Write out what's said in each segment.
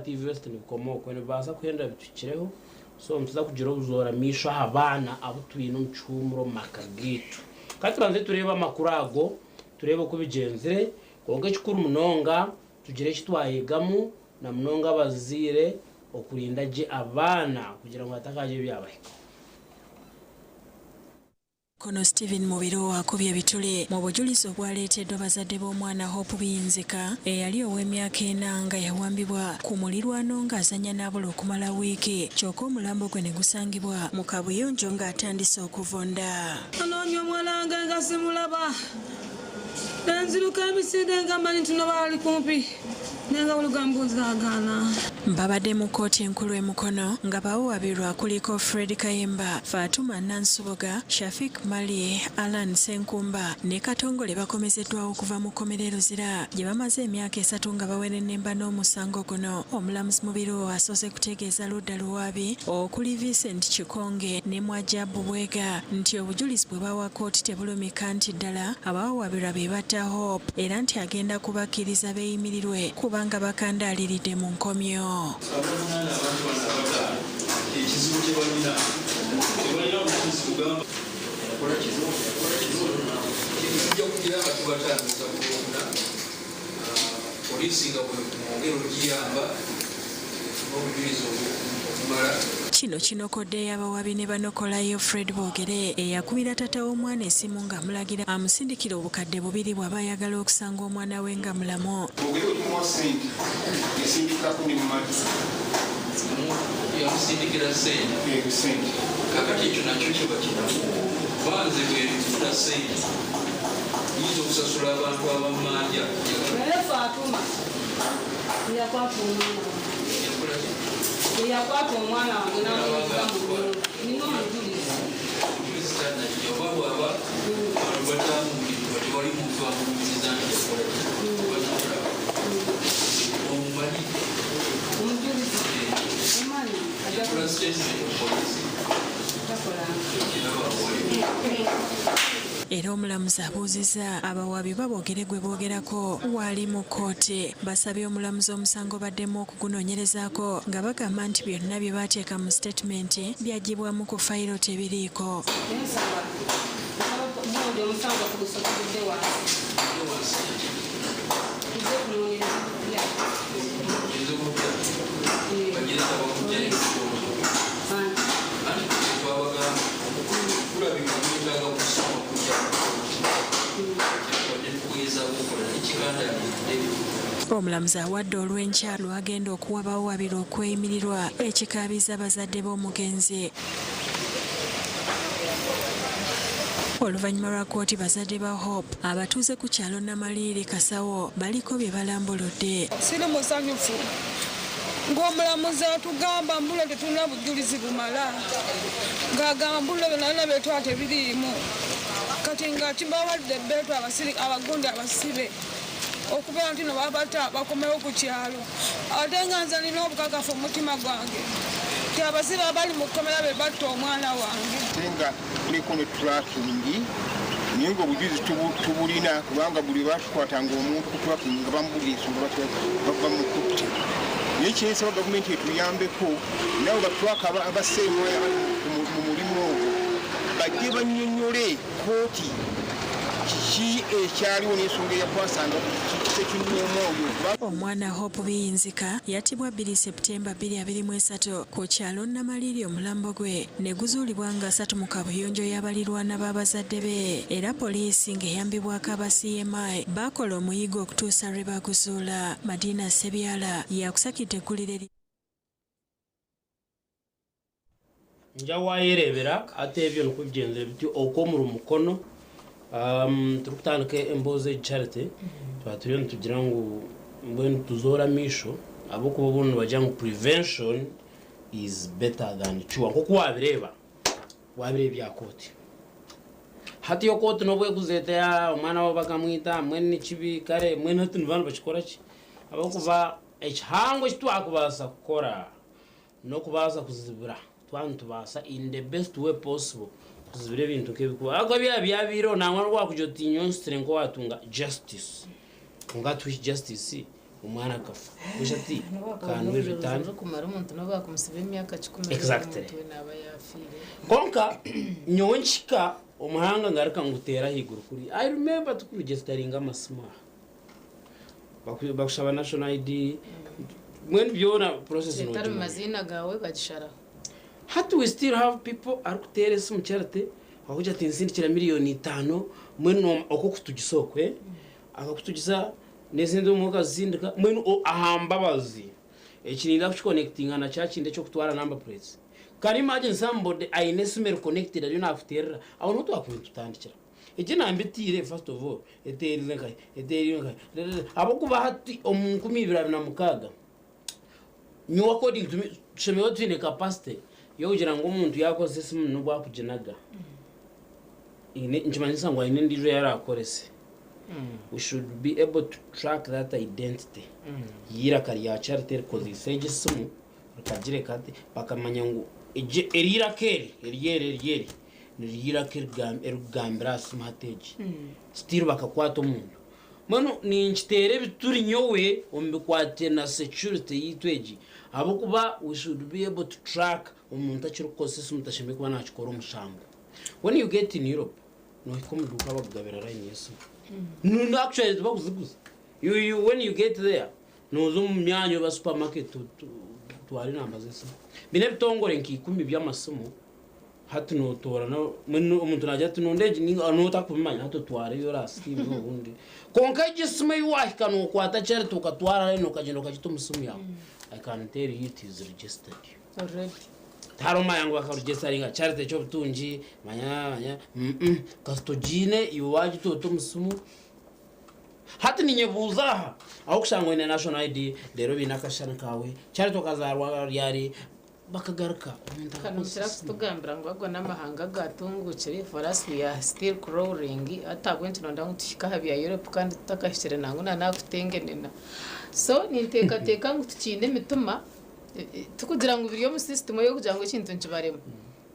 TVET nibikomooko nibibaasa kuhendera bituhikireho so nituza kugira obuzoora maisho aha baana abu twine omu kihuumuro omu maka gaitu. Ka tubanze tureebe amakuru ago tureebe oku bigyenzire kwonka ekikuru munonga tugire eki twayegamu na munonga abazaire okurinda gye abaana kugira ngu hatakaagira ebyabahikaho. Kono Steven Mubiru akubye ebituli mu bujulizi obwaleeteddwa bazadde b'omwana Hope Biyinzika eyali ow'emyaka ena nga yawambibwa ku mulirwano ng'azannya n'abula okumala wiiki kyokka omulambo gwe ne gusangibwa mu kabuyonjo ng'atandise okuvunda. Anoonya omwana wange nga simulaba nenziruka emisinde nga mmanyi nti no baali kumpi naye nga buli gwembuuza agaana. Babadde mu kkooti enkulu e Mukono nga bawawabirwa kuliko Fred Kayemba, Fatuma Nansubuga, Shafiq Mali, Allan Ssenkumba ne Katongole bakomezeddwawo okuva mu kkomera e Luzira gye bamaze emyaka esatu nga bawerennemba n'omusango guno. Omulamuzi Mubiru asoose kutegeeza ludda luwaabi okuli Vincent Kikonge ne Mwajabu Bwega nti obujulizi bwe bawa kkooti tebulumika nti ddala abawawaabirwa be batta Hope era nti agenda kubakkiriza beeyimirirwe kubanga bakandaaliridde mu nkomyo. Abavunaana abantu bano abataano ekizibu kye balina tebalina bujulizi bugamba yakola kino yakola kino tujja kugira nga tubatambuza ku lwokuna poliisi nga bwemwongera okugiyamba efune obujulizi obumala. Kino kinokoddeyo abawabi ne banokolayo Fred Bogere eyakubira taata w'omwana esimu ng'amulagira amusindikire obukadde bubiri bw'aba ayagala okusanga omwana we nga mulamu. Bogere bwe tumuwa ssente yasindikako ne Madi. Yamusindikira ssente? Ssente. Kakati ekyo nakyo kiba kinaku kuba nze bwe nfuna ssente nyinza okusasula abantu abammanja. Naye Fatuma yakwata omwana wange. Yakwata omwana wange n'amuyingiza mu nnyumba. Nina omujulizi. Omujulizi tannajja oba bw'aba bano batamuwuliddwa tewali muntu amulumiriza nti yakola ki oba kimulaba. Omumanyi? Omujulizi omumanyi? Yakola sitatimenti ku poliisi? Takolanga. Kiraba wali. Era omulamuzi abuuzizza abawaabi oba boogere gwe boogerako waali mu kkooti. Basabye omulamuzi omusango baddemu okugunoonyerezaako nga bagamba nti byonna bye baateeka mu sitatimenti byaggyibwamu ku fayiro tebiriiko. Omulamuzi awadde olw'enkya lw'agenda okuwa bawabirwa okweyimirirwa ekikaabizza bazadde b'omugenzi. Oluvannyuma lwa kkooti bazadde ba Hope abatuuze ku kyalo Namaliiri Kasawo baliko bye balambuludde. Siri musanyufu ng'omulamuzi atugamba mbulo tetulina bujulizi bumala ng'agamba mbulo byonna byetwala tebiriimu kati nga kibawadde ebbeetu abagundi abasibe okubeera nti no babata bakomewo ku kyalo ate nga nze nina obukakafu mu mutima gwange nti abasibe abali mu kkomera be batta omwana wange. Ate nga kuliko ne tracking naye nga obujulizi tubulina kubanga buli lwe batukwatanga omuntu ku tracking nga bamubulira ensonga lwaki bamukutte. Naye kyensaba gavumenti etuyambeko nabo batwaka abaseemwayo abali mu mulimu ogwo bajje bannyonnyole kkooti kiki ekyaliwo n'ensonga eyakwasanga ssekinnoomu oyo. Omwana Hope Biyinzika yattibwa bbiri September bbiri abiri mu esatu ku kyalo Namaliri omulambo gwe ne guzuulibwa nga asatu mu kabuyonjo y'abalirwana b'abazadde be era poliisi ng'eyambibwako aba CMI baakola omuyigo okutuusa lwe baguzuula. Madina Ssebyala yakusakidde eggulire li Nja wayereebera hati ebyo nikwo bigyenzire bityo okwo omuri Mukono. Turikutandika emboozi egi Charity, twaba turiyo nitugira ngu mbwenu tuzoore amaisho ahabw'okuba obundi nibagira ngu prevention is better than cure. Nk'oku waabireeba, waabireeba ebya kooti. Hati yo kooti n'obu ekuza eti omwana waawe bakamwita mbwenu ni kibi kare mbwenu hati nibaba nibakikora ki? Ahabw'okuba ekihango eki twakubaasa kukora n'okubaasa kuzibira twaba nitubaasa in the best way possible kuzibira ebintu nk'ebi kubaho. Ahabw'okuba byaba byabaireho nangwa n'obu wakugira oti nyowe nsitire nk'owatunga justice kwonka hati which justice? Omwana akafa. Busha ati can we return? Orikumara omuntu nobu bakumusiba emyaka kikumi Exactly. omuntu we naaba yafiire. Kwonka nyowe nkihika omuhanga ngaruka nguteera ahaiguru kuri. I remember tukuregisteringa amasimu aha. Bakushaba national ID mbwenu byona process Etari mu nogimanya. maziina gaawe bagisharaho. Hati we still have people arikuteera esimu Charity akakugira ati nsindikira miriyoni itaano mbwenu okukutugisa okwe akakutugisa n'ezindi obumwe okazisindika mbwenu aha mbabazi eki ninza kukikonectinga na kya kindi eky'okutwara number plates can you imagine somebody aine esimu eri connected ariyo nakuteerera aho niho twakubaire nitutandikira egi enamba etiire first of all eteerize nkahi eteeriire nkahi ahabw'okuba hati omu 2026 Nyowe according to me tushemereire kuba twine capacity yokugira ngu omuntu yakozesa esimu nobu akuginaga eine nikimanyisa ngu aine endijo eyi arakorese we should be able to track that identity y'eiraka rya Charity erikozeise egi esimu rikagireka ati bakamanya ngu egi eri eiraka eri eri eri eri eri niryo eiraka erikugambira aha simu hati egi still bakakwata omuntu Mbwenu ninkiteera ebituri nyowe omu bikwatiraine na security yaitu egi ahabw'okuba we should be able to track omuntu akirikukozesa esimu tashemereire kuba nakikora omushango. When you get in Europe nohika omu duuka bakugabira line y'esimu. No actually tibakuziguza. You, you, when you get there noza omu myanya oba supermarket otware enamba z'esimu. Mbine ebitongore nka ikumi by'amasimu Hati notoorana mbwenu omuntu naagira ati nonda egi ninga noba otakubimanya hati otwara eyi orasiimba obundi. Kwonka egi esimu eyi waahika nookwata Charity okatwara hariya okagyenda okagita omu simu yaawe, I can tell you it is registered. Already. Tihariho manya ngu bakarugyestaringa Charity Ekyobutungi manya manya mm kasita ogiine iwe waagita ota omu simu. Hati ninyebuuza aha, ahabw'okushanga oine national ID reero baine akashushani kaawe, Charity okazaarwa ryari, Bakagaruka omuntu Kandi akakozesa nokira esimu. kutugambira ngu ago n'amahanga agatunguukire for us we are still crawling hati ahabw'enki noyenda ngu tuhike aha bya Europe kandi tutakahikire nangwa na n'aha kutengenena so ninteekateeka ngu tukiine emitima tikugira ngu biri omu system ey'okugira ngu ekintu nikibarema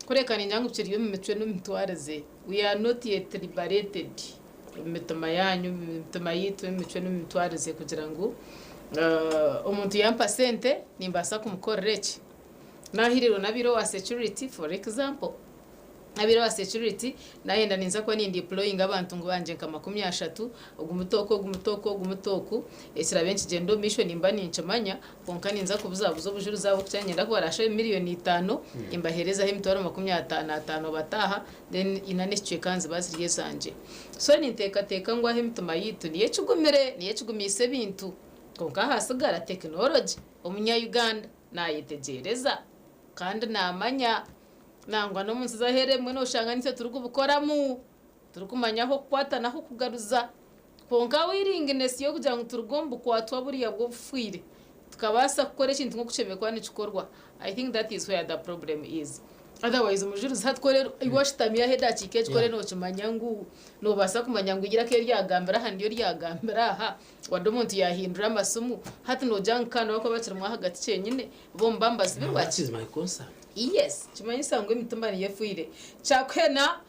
kureka ningira ngu kiri omu micwe n'omu mitwarize we are not yet liberated omu mitima yaanyu omu mitima yaitu omu micwe n'omu mitwarize kugira ngu omuntu yampa sente nimbaasa kumukorera eki. Naahirirwe nabaire owa security for example, nabaire owa security nayenda ninza kuba nindiployinga abantu ngu bangye nka 30, ogu muto oku, ogu muto oku, ogu muto oku, ekiraabe nikigyenda omu maisho nimba ninkimanya kwonka ninza kubuzabuza obujurizi ahabw'okugira niinyenda ku baraashabe miriyoni itaano nimbaheerezaho emitwaro 50 ataano bataaha then ina n'ekicweka niziba ziri ezangye. So ninteekateeka ngu aha emitima yaitu niyo ekigumire, niyo ekigumiise ebintu. Kwonka hasigara tekinologi, omunya Uganda nayetegyereza kandi namanya. Nangwa n'omu nsi z'aheeru ebimwe noshanga nitwe turikubukoramu, turikumanya ah'okukwata n'ah'okugaruza. Kwonka willingness y'okugira ngu turuge omu bukwatwa buriya bw'obufiire tukabaasa kukora ekintu nk'oku kishemereire kuba nikikorwa, I think that is where the problem is. Otherwise omujurizi hati ku iwe oshutami aha edakiika egi ku oriyo nookimanya ngu noobaasa kumanya ngu eiraka eri ryagambire aha niryo ryagambire aha, wadde omuntu yaahindura amasimu, hati noogira ngu ka nibakuba bakirimu ahagati kyenyine, bo niba nibazibirwa That ki? is my concern. Yes, nikimanyisa ngu emitima niyo efiire. Kyakuhena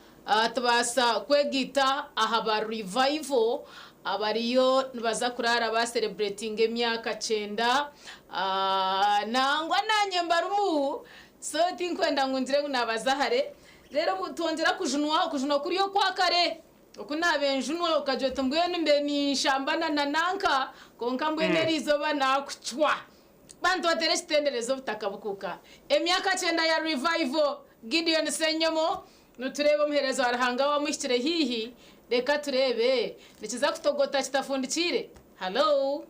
tubaasa kwegaita aha ba revival abariyo nibaza kuraara ba celebratinga emyaka kyenda, nangwa naanye mbarimu. So tinkwenda ngu ngire ngu naabaza hare. Reero obu twongyera kujunwa, okujunwa kuri okwa kare, oku naabaire njunwa okagira oti mbwenu mbe ninshambana na nanka, kwonka mbwenu eri izooba naakucwa. Bantu bateere ekitenderezo obutaka bukuuka. Emyaka kyenda ya Revival, Gideon Ssenyomo, Nitureeba omuheereza wa Ruhanga owaamuhikire haihi, reka tureebe nikiza kutogota kitafundikiire. Hallo?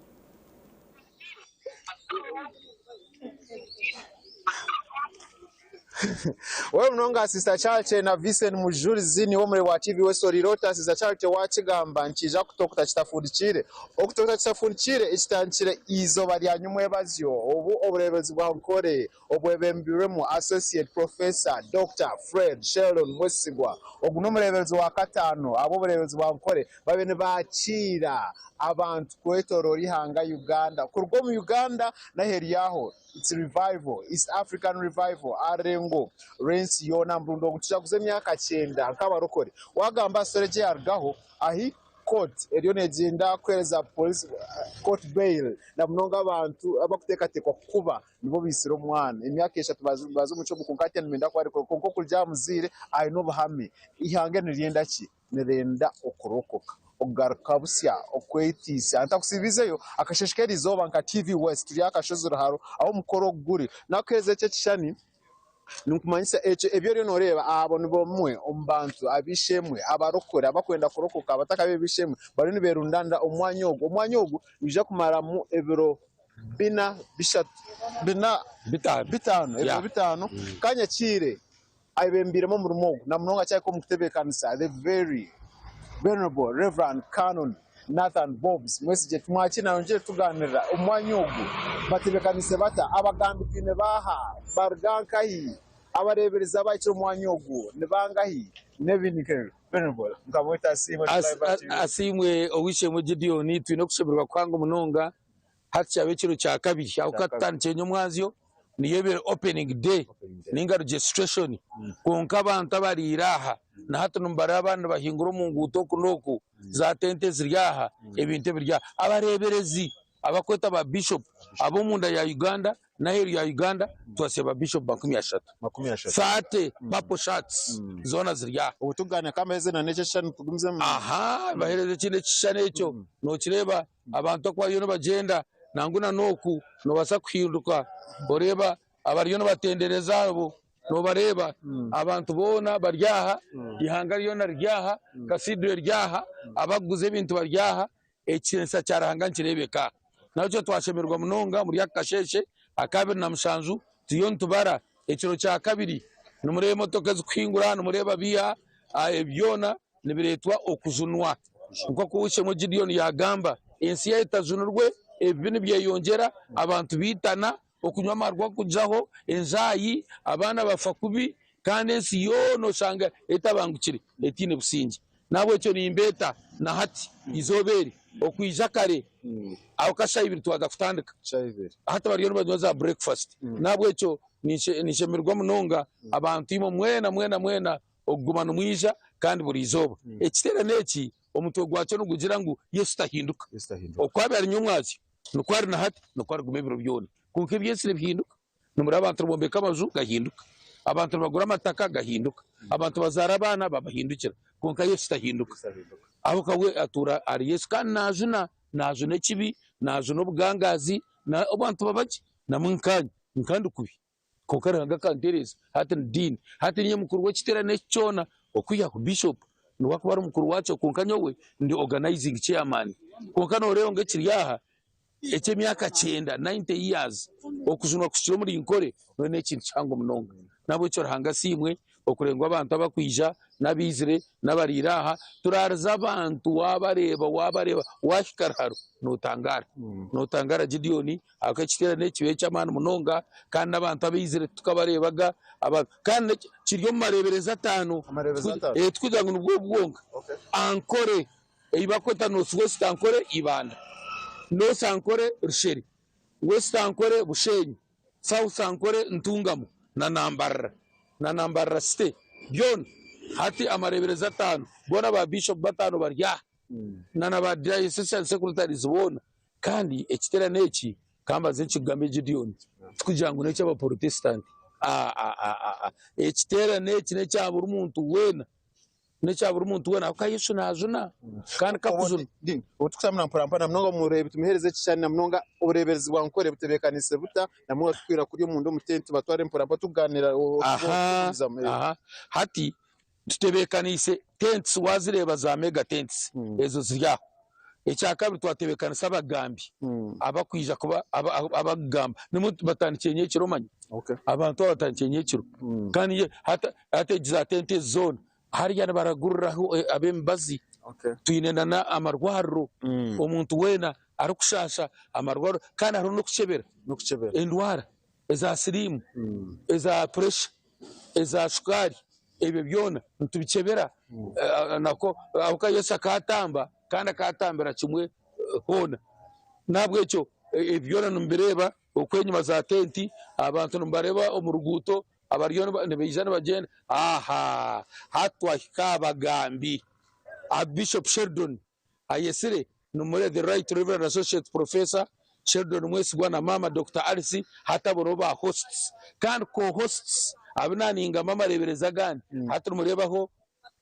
Wewe munonga Sister Charity na Vincent Mujurizi niwe omuri wa TV Wesorirota. Sister Charity wakigamba nikiija kutokota kitafundikiire. Okutokota kitafundikiire ekitandikire eizooba rya nyumwebazyo obu obureebezi bwa Ankole obwebembirwemu Associate Professor Dokita Fred Sheldon Mwesigwa. Ogu n'omureeberezi wa kataano ahabw'obureeberezi bwa Ankole babaire nibakiira abantu kwetoroora eihanga Uganda kuruga omu Uganda n'aheeru yaaho. It's revival, East African revival, arengo rw'ensi yoona murundi ogu tujaguza emyaka kyenda nk'abarokore. Wagamba aha story egi eyarugaho ahi. Court eriyo negyenda kuhereza police court bail na munonga abantu abakuteekateekwa kuba nibo baitsire omwana. Emyaka eshatu baaza omu kyomo kwonka hati nibenda kubarekura kwonka okuruga aha muzaire aine obuhame. Eihanga niryenda ki? Nirenda okurokoka, okugaruka busya, okwetiisa. Ntakusiibiizeyo akasheeshe k'eriizooba nka TV West turi aha kashozi Ruharo ahu omukoro ogu guri. Nakuheereza eki ekishushani Ninkumanyisa ekyo, ebi oriyo nooreeba, abo ni bamwe omu bantu ab'eishe-emwe abarokore, abarikwenda kurokoka, abatakabaire b'eishe-emwe, bariyo nibeerundaanira omu mwanya ogu. Omwanya ogu nigwija kumaramu ebiro bina, bishatu, bina, bitaano, ebiro bitaano. Kanyakiire ayebembeiremu omurimo ogu, na munonga kyahika omu kutebeekanisa The Very Venerable Rev. Canon Nathan Bobbs Mwesigye tumwakire nayongyere tuganirira omwanya ogu batebekaniise bata, abagambi twine baaha, baruga nkahi, abareeberezi abahikire omwanya ogu nibangahi n'ebindi nk'ebyo. Venerable Mukama waitu asiimwe As, Live as, TV. asiimwe ow'eishe-emwe Gideon, twine okushemererwa kuhango munonga Hati kyaba ekiro kya kabiri aho ka tutandikire nyomwazyo niyo ebaire opening day ninga registration kwonka abantu abariire aha na hati nimubareeba abandi nibahingura omu nguuto oku n'oku za tente eziri aha ebintu ebiri aha abareeberezi abakweta ba bishop ab'omunda ya Uganda n'aheeru ya Uganda twasiiba ba bishop 30 30 purple shirts zoona ziri aha. Obu tukugaaniira ka mbaheereze na n'ekyo ekishushani tugumizemu. Aha baheereze ekindi ekishushani ekyo nokireeba Abantu oku bariyo nibagyenda nangwa na n'oku noobaasa kuhinduka oreeba abariyo nibatendereza abo noobareeba. Abantu boona bari aha, eihanga ryona riri aha, kasiiduro eri aha, abarikuguza ebintu bari aha, ekitiinisa kya Ruhanga nikireebeka aha. Nahabwekyo twashemererwa munonga omuri aka kasheeshe aka 27 turiyo nitubara ekiro kya kabiri. Nimureeba emotoka ezirikuhingura, nimureeba biiha, ebi byona nibireetwa okujunwa. Nk'oku Ow'eishe-emwe Gideon yaagamba, ensi yaaba etajunirwe, ebibi nibyeyongyera, abantu baitana, okunywa amaarwa kujaho, enjaayi, abaana bafa kubi, kandi ensi yoona oshanga etabangukire, etaine busingye. N'ahabw'ekyo nimbeeta na hati, eizooba eri, okwija kare, aho ka shaaha ibiri twaza kutandika. Hati bariyo nibanywa za bureekifasiti. N'ahabw'ekyo ninshemererwa munonga abantu imwe mwena mwena mwena okuguma nimwija kandi buri izooba. Ekiteerane eki omutwe gwakyo nigugira ngu Yesu tahinduka. Oku abaire ari nyomwazyo, nikwo ari na hati, nikwo ariguma ebiro byona. Kwonka eby'ensi nibihinduka. Nimureba abantu nibombeka amaju, gahinduka. Abantu nibagura amataka, gahinduka. Abantu bazaara abaana, babahindukira. Kwonka Yesu tahinduka. Ahabw'okuba we atuura ari Yesu kandi naajuna. Naajuna ekibi, naajuna obugangaazi, abantu baba gye. Namwe nkaanye, nka ndi kubi. Kwonka Ruhanga akantereeza, hati ni diini. Hati niinye mukuru w'ekiteerane eki kyona okwihaho bishop niwe akuba ari mukuru waakyo kwonka nyowe ndi organizing chairman. Kwonka nooreeba ngu ekiri aha eky'emyaka kyenda, 90 years, okujunwa kuhikire omuri Nkore nyowe n'ekintu kihango munonga. N'ahabw'ekyo Ruhanga asiimwe okurenga ngu abantu abakwija n'abaizire n'abariire aha, turaarize abantu waabareeba waabareeba waahika Ruharo nootangaara. Nootangaara Gideon Ahabw'okuba ekiteerane eki kibaire eky'amaani munonga kandi n'abantu abaizire titukabareebaga. Kandi kiri omu mareeberezi ataano, tikugira ngu nibwo obu bwonka. Ankole ei barikweta North West Ankole Ibanda, North Ankole Rushere, West Ankole Bushenyi, South Ankole Ntungamo na Nambarara na Nambarara City byona hati amareeberezi ataano boona ba Bishop bataano bari aha na na ba Diocesan Secretaries boona. Kandi ekiteerane eki, ka mbanze nkikugambe Gideoni, tikugira ngu n'eky'Abaporotesitanti. Aa-aa-aa-aa. Ekiteerane eki n'ekya buri muntu weena. N'ekya buri muntu weena ahabw'okuba Yesu naajuna, kandi ku akujuna. Obu turikutambura mporampora na munonga omu tumuheereze ekishushani na munonga obureeberezi bwa Nkore butebeekaniise buta na munonga tukwira kuri omunda omu tenti batware mporampora turikugaaniira Aha, aha. Hati Tutebeekaniise tents waazireeba za mega tents ezo ziri aho. Ekyakabiri twatebeekanisa abagambi abakwija kuba abakugamba nimwo batandikire nyekiro omanya abantu aba batandikire nyekiro kandi hati egi za tenti ezi zoona hariya nibaraguriraho ab'emibazi twine nana amarwariro omuntu weena arikushaasha amarwariro kandi hariho n'okukyebera endwara eza siriimu eza puresha eza shukaari ebyo byona nitubikyebera nako ahabw'okuba Yesu akatamba kandi akatambira kimwe hoona. N'ahabw'ekyo ebyo byona nimubireeba okwo enyima za tenti abantu nimubareeba omu ruguuto abariyo nibaija nibagyenda aha hati twahika aha bagambi aha Bishop Sheldon. ayetsire nimure the Right Reverend Associate Professor Sheldon Mwesigwa na Maama Dokita Alice hati abo nibo ba hosts kandi co-hosts abu naningamu amareeberezi agandi hati nimureebaho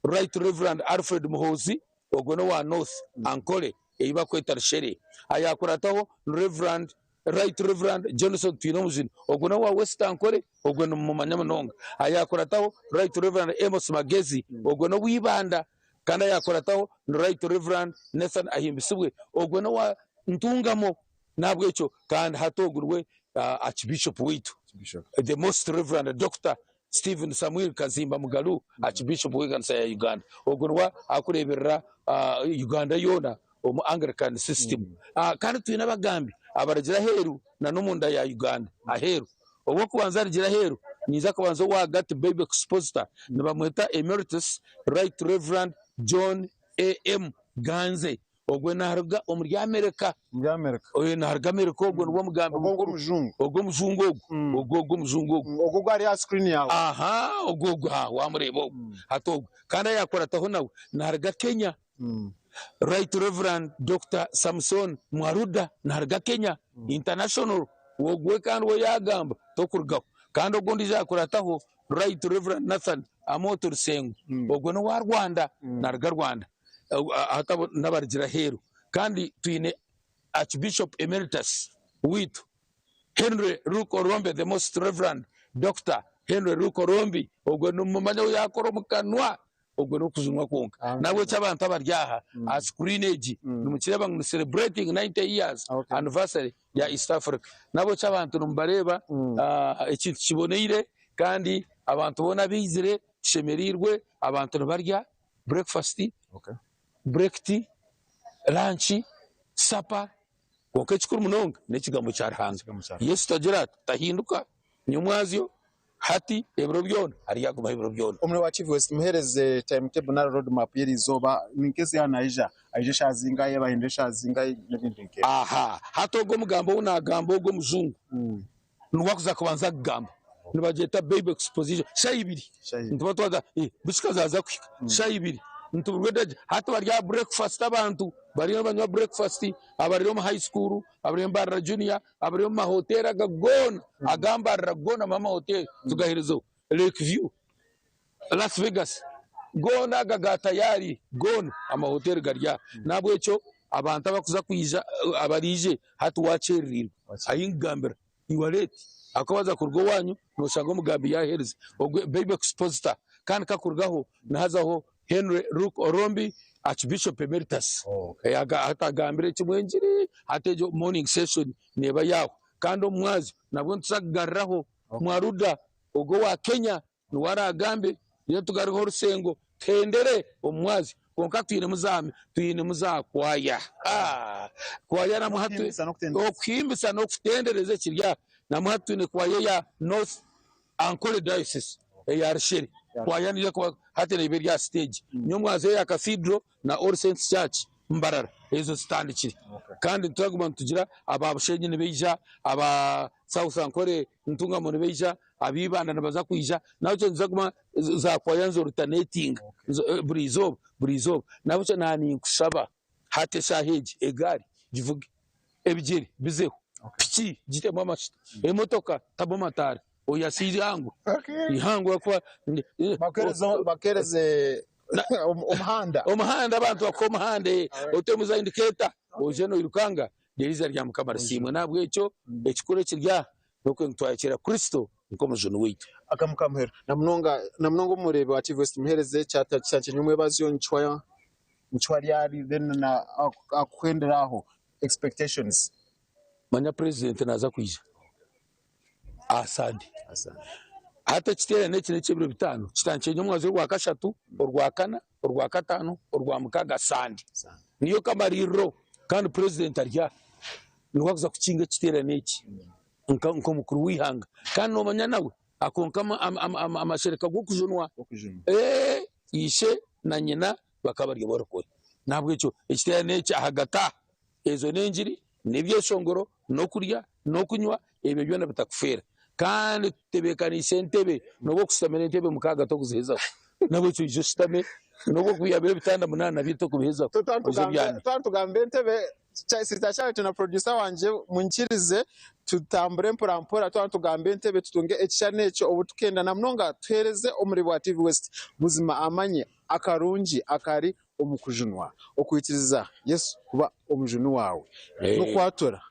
Right Reverend Alfred Muhoozi ogwo n'owa North Ankole ei bakweta Rushere ayakurataho ni Rev. Right Rev. Johnson Twinomujuni ogwo n'owa West Ankole ogwo nimumumanya munonga ayakurataho Right Rev. Amos Magezi ogwo n'owa Ibanda kandi ayakurataho ni Right Rev. Nathan Ahimbisibwe ogwo n'owa Ntungamo n'ahabw'ekyo kandi hati ogu niwe Archbishop waitu The Most Rev. Doctor Stephen Samuel Kazimba Mugalu Archbishop w'ekanisa ya Uganda ogwo niwe arikureeberera Uganda yoona omu Anglican system. Kandi twine abagambi abarugire aheeru na n'omunda ya Uganda aheeru. Ow'okubanza arugire aheeru ninza kubanza ow'ahagati Bible Expositor nibamweta Emeritus Right Reverend John AM Ganze Ogwo naaruga omuri Amerika. Omuri Amerika. Oyo naaruga Amerika ogwo niwe omugambi Ogwo mukuru. ogw'omujungu. Ogwo omujungu ogwo. Ogwo ogwo omujungu ogwo. Ogwo ogwo ari aha screen yaawe. Aha, ogwo ogwo ha waamureeba ogwo. Hati ogwo. Kandi ayaakurataho nawe naaruga Kenya. Right Reverend Doctor Samson Mwaruda naaruga Kenya. International. Ogwo we kandi we yaagamba tokurugaho. Kandi ogwo ondiijo ayaakurataho Right Reverend Nathan Amooti Rusengo. Ogwo n'owa Rwanda. Naaruga Rwanda. Hati abo n'abarugire aheeru. Kandi twine Archbishop Emeritus waitu Henry Luke Orombe, the Most Reverend Doctor Henry Luke Orombi, ogwo nimumanya ou yaakora omu kanwa, ogwo n'okujunwa kwonka. Nahabwekyo abantu abari aha aha screen egi nimukireeba ngu ni celebrating 90 years anniversary ya East Africa. Nahabwekyo abantu nimubareeba ekintu kiboneire kandi abantu boona abaizire tushemereirwe, abantu nibarya breakfast, break tea, lunch, supper, kwonka ekikuru munonga n'ekigambo kya Ruhanga. Yesu tagira ati, tahinduka, nyomwazyo, hati, ebiro byona, aryagumaho ebiro byona. Omuri wa Kivu West muhereze time table nari road map y'erizooba ninkesi yaaba naija, aije eshaaha zingahi, yaaba ahindura eshaaha zingahi n'ebindi nk'ebyo. Aha, hati ogwo omugambo ogu naagamba ogwo omujungu niwe akuza kubanza kugamba nibagyeta Bible exposition shaaha ibiri nituba twaza bukika zaaza kuhika shaaha ibiri nituburwa edagye hati bari aha breakfast abantu bariyo nibanywa breakfast abari omu high school abari omu Mbarara junior abari omu mahoteri aga goona aga Mbarara goona amahoteri tugaherezeho Lake View Las Vegas goona aga ga tayari goona amahoteri gari aha nahabwekyo abantu abakuza kwija abaraije hati wakyereriirwe ahi nkugambira you are late ahakuba waaza kuruga owanyu noshanga omugambi yaherize ogwe Bible expositor kandi kakurugaho nihazaho Henry Luke Orombi Archbishop Emeritus hati agambire kimwe engiri hati egyo morning session neeba yaahwa kandi omu mwazyo nabwo nituza kugaruraho Mwaruda ogwo owa Kenya Niwe araagambe, reero tugarukeho orusengo tuhendere omu mwazyo. Kwonka twinemu za twinemu za kwaya. Ah! Kwaya namwe hati Okuhimbisa n'okutendereza. okuhimbisa n'okutendereza ekiri aha. Namwe hati twine kwaya eya North Ankole Diocese eya Rushere. Kwaya niyo ekuba hati neeba eri aha siteegi. Nyomwazyo eya Cathedral na All Saints Church Mbarara ezo zitandikire. Kandi nitwaguma nitugira aba Bushenyi nibaija, aba South Ankole Ntungamo nibaija, aba Ibanda nibaza kwija, nahabwekyo niziza kuguma za kwaya nizi alternatinga buri izooba buri izooba. Nahabwekyo naaba ninkushaba hati eshaaha egi egaari givuge, ebigyere bizeho, piki gitemu amajuta, emotoka tamu amataara oyase eihangwe, eihangwe ahakuba Bakuheereze omuhanda. Omuhanda abantu bakuhe omuhanda otemu za indicator oije noirukanga reero eiziina rya Mukama risiimwe. Nahabwekyo ekikuru ekiri aha n'oku nitwakira Kristo nk'omujuni waitu. Aka Mukamuheru namunonga namunonga omureebi wa TV West muhereze kyakye nyomwebazyo nikihwa nikihwa ryari then na akuhendera aho expectations. Manya president naza kwija aha Sunday. Hati ekiteerane eki n'eky'ebiro bitaano kitandikire nyomwazyo orwakashatu, orwakana, Orwakataano, Orwamukaaga, Sande niyo kamariiriro kandi Purezidenti ari aha niwe arikuza kukinga ekiteerane eki nk'omukuru w'eihanga kandi noomanya nawe akonka amashereka g'okujunwa. Ishe na nyina bakaba bari abarokore. N'ahabw'ekyo ekiteerane eki ahagati aha ezo n'engiri, n'ebyeshongoro, n'okurya, n'okunywa ebyo byona bitakufeera. Kandi tutebeekaniise entebe, n'obu okushutamira entebe mukaaga tokuzihezaho. N'ahabw'ekyo ija oshutame. N'obu okubiyabire ebitanda munaana nabyo tokubiheza oze obyame. Twatugamba entebe Sister Charity na producer wangye munyikirize tutambure mpora mpora twaba nitugamba entebe tutunge ekishushani ekyo obu tukenda na munonga tuhereze omuri bwa TV West buzima amanye akarungi akari omu kujunwa okwikiriza Yesu kuba omujuni waawe n'okwatura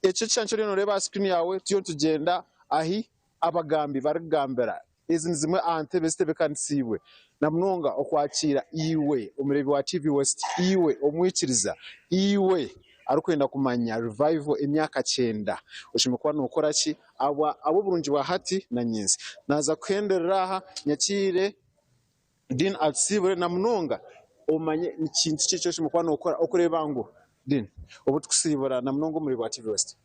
Ekyo ekishushani eki oriyo nooreeba aha sikirini yaawe turiyo nitugyenda ahi abagambi barikugambira. Ezi ni zimwe aha ntebe ezitebeekanisiibwe na munonga okwakiira iwe omureebi wa TV West, iwe omwikiriza, iwe arikwenda kumanya Revival emyaka kyenda oshemereire kuba nookora ki ahabw'oburungi bwa hati na nyentsya. Naaza kuhenderera aha nyakiire Dean atusiibure na munonga omanye ni kintu ki eki oshemereire kuba nookora okureeba ngu Dean obu tukusiibura na munonga omureebi wa TV West.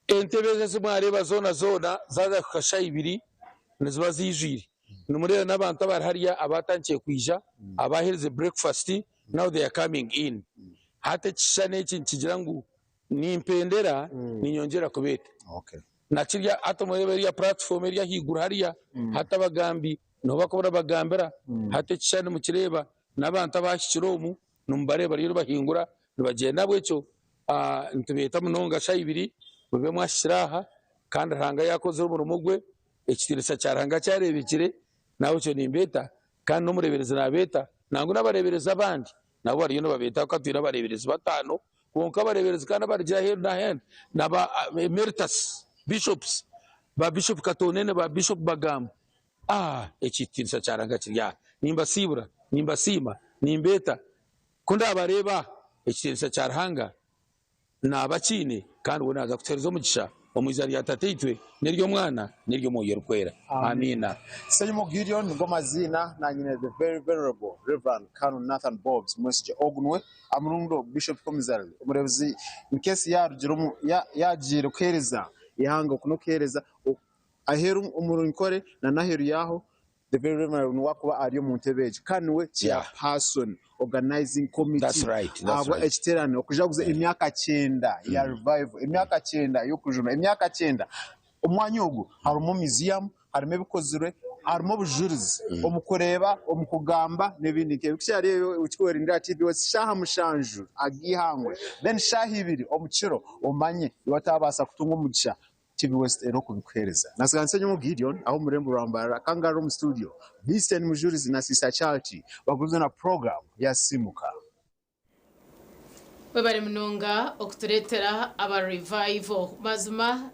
Entebe ezi ezi mwareeba zoona zoona zaaza kuhika shaaha ibiri niziba ziijwire. Nimureeba n'abantu abari hariya abaatandikire kwija abaaherize breakfast now they are coming in. Hati ekishushani eki nikigira ngu nimpendera ninyongyera kubeeta. Na kirya hati mureeba eriya platform eri ahaiguru hariya hati abagambi niho barikuba nibabagambira. Hati ekishushani nimukireeba n'abantu abaahikire omu Nimubareeba bariyo nibahingura nibagyenda n'ahabw'ekyo nitubeeta munonga shaaha ibiri mube mwahikire aha kandi Ruhanga yaakozire omurimo gwe, ekitiinisa kya Ruhanga kyareebekire n'ahabw'ekyo nimbeeta kandi n'omureeberezi naabeeta nangwa n'abareeberezi abandi nabo bariyo nibabeeta ahabw'okuba twine abareeberezi bataano kwonka abareeberezi kandi abarugire aheeru n'ahandi naba emeritus bishops ba Bishop Katonene ba Bishop Bagamba Ah, ekitiinisa kya Ruhanga kiri aha. Nimbasiibura, nimbasiima, nimbeeta. Ku ndaabareeba, ekitiinisa kya Ruhanga naaba akiine, kandi we naaza kutuheereza omugisha omu iziina rya Tataitwe, n'ery'Omwana, n'ery'Omwoyo Orikwera. Amiina. Ssenyimo Gideon nigo maziina na nyine the very venerable Rev. Canon Nathan Bobbs Mwesigye Ogunwe Amurundo Bishop Commissary omureebuzi in case yarugire omu yagiire kuheereza eihanga oku n'okuheereza Aheeru omu Runkore na n'aheeru yaaho, the very Reverend niwe akuba ari omu ntebe egi kandi niwe chairperson organizing committee ahabwa ekiteerane okujaguza emyaka kyenda ya revival, emyaka kyenda y'okujunwa, emyaka kyenda. Omwanya ogu harimu museum, harimu ebikozirwe, harimu obujurizi omu kureeba, omu kugamba n'ebindi nk'ebyo. Ku kirareebe kikwerindira TV shaaha mushanju ag'eihangwe then shaaha ibiri omu kiro omanye iwe otaabaasa kutunga omugisha TV West eriho kubikuheereza. Nasiga Nsenyomo Gideon aha omu rurembo rwa Mbarara kangarura omu studio Vincent Mujurizi na Sister Charity bagumize na program ya Simuka. Webare munonga okuturetera aba revival mazima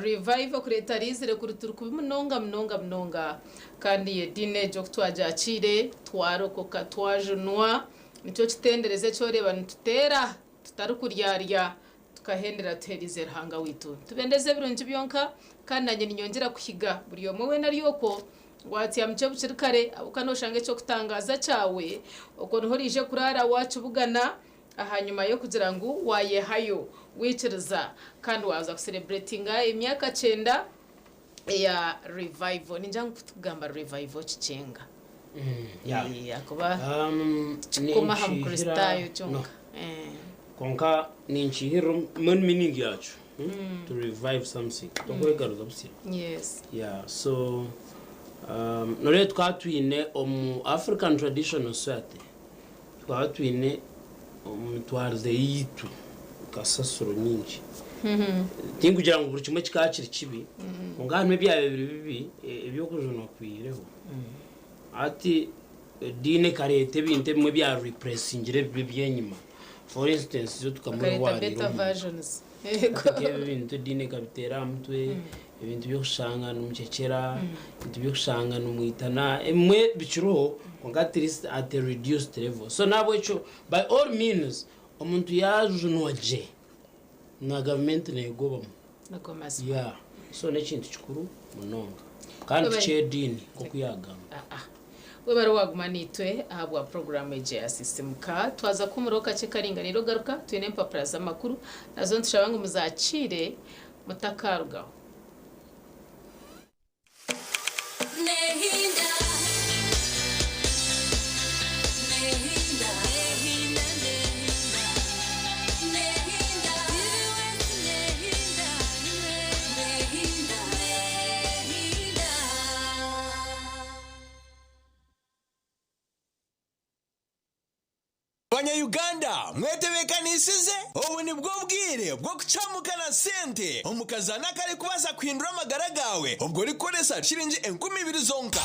revival kureta rizire kuri turi kubi munonga munonga munonga kandi ediini egyo kutwagyakiire twarokoka twajunwa nikyo kitenderezo ekyoreba nituteera tutarikuryarya Tukahendera tuheerize Ruhanga waitu. Nitubendeza ebirungi byonka, kandi naanye niinyongyera kuhiga buri omwe weena ari okwo ngu atyamukye bukiri kare, ahabw'okuba nooshanga eky'okutangaaza kyawe okwo niho oraije kuraara waakibugana ahanyima y'okugira ngu waayehayo, waikiriza kandi waaza kusereburetinga emyaka kyenda eya revival. Ningira ngu ku turikugamba revival kikyenga ahakuba tikikoma aha Mukristaayo kyonka. Kwonka ninkihirira mbwenu meaning yakyo to revive something tokwegaruza busya. Yes. Yeah so noreeba tukaba twine omu African traditional society tukaba twine omu mitwarize yaitu kasasiro nyingi. Tinkugira ngu buri kimwe kikaba kiri kibi kwonka harimu ebyabaire biri bibi eby'okujunwa kwihireho. Hati ediini ekareeta ebintu ebimwe ebya replacingire ebibi eby'enyima. For instance, itwe tukamwe Ekareeta wariire better omuntu. versions. Hati nk'ebi ebintu ediini ekabiteera aha mutwe, ebintu by'okushanga nimucecera, ebintu by'okushanga nimwitana, ebimwe bikiriho kwonka at least at a reduced level. So n'ahabw'ekyo by all means omuntu yaajunwa gye na gavumenti neegobamu. Nigo mazima. Yeah. So n'ekintu kikuru munonga. Kandi Webale. tiky'ediini nk'oku yaagamba. Ah-ah. Webare waaguma naitwe ahabwa puroguraamu egi eya Sisimuka. Twaza kuhumuraho kakye karinganiire ogaruka twine empapura z'amakuru nazo nitushaba ngu muzakiire mutakaarugaho. Banya-Uganda mwetebeekanisize? Obu nibwo bwire bw'okucamuka na sente omu kazaano akarikubaasa kuhindura amagara gaawe obwo orikukoresa shiringi 2000 zonka.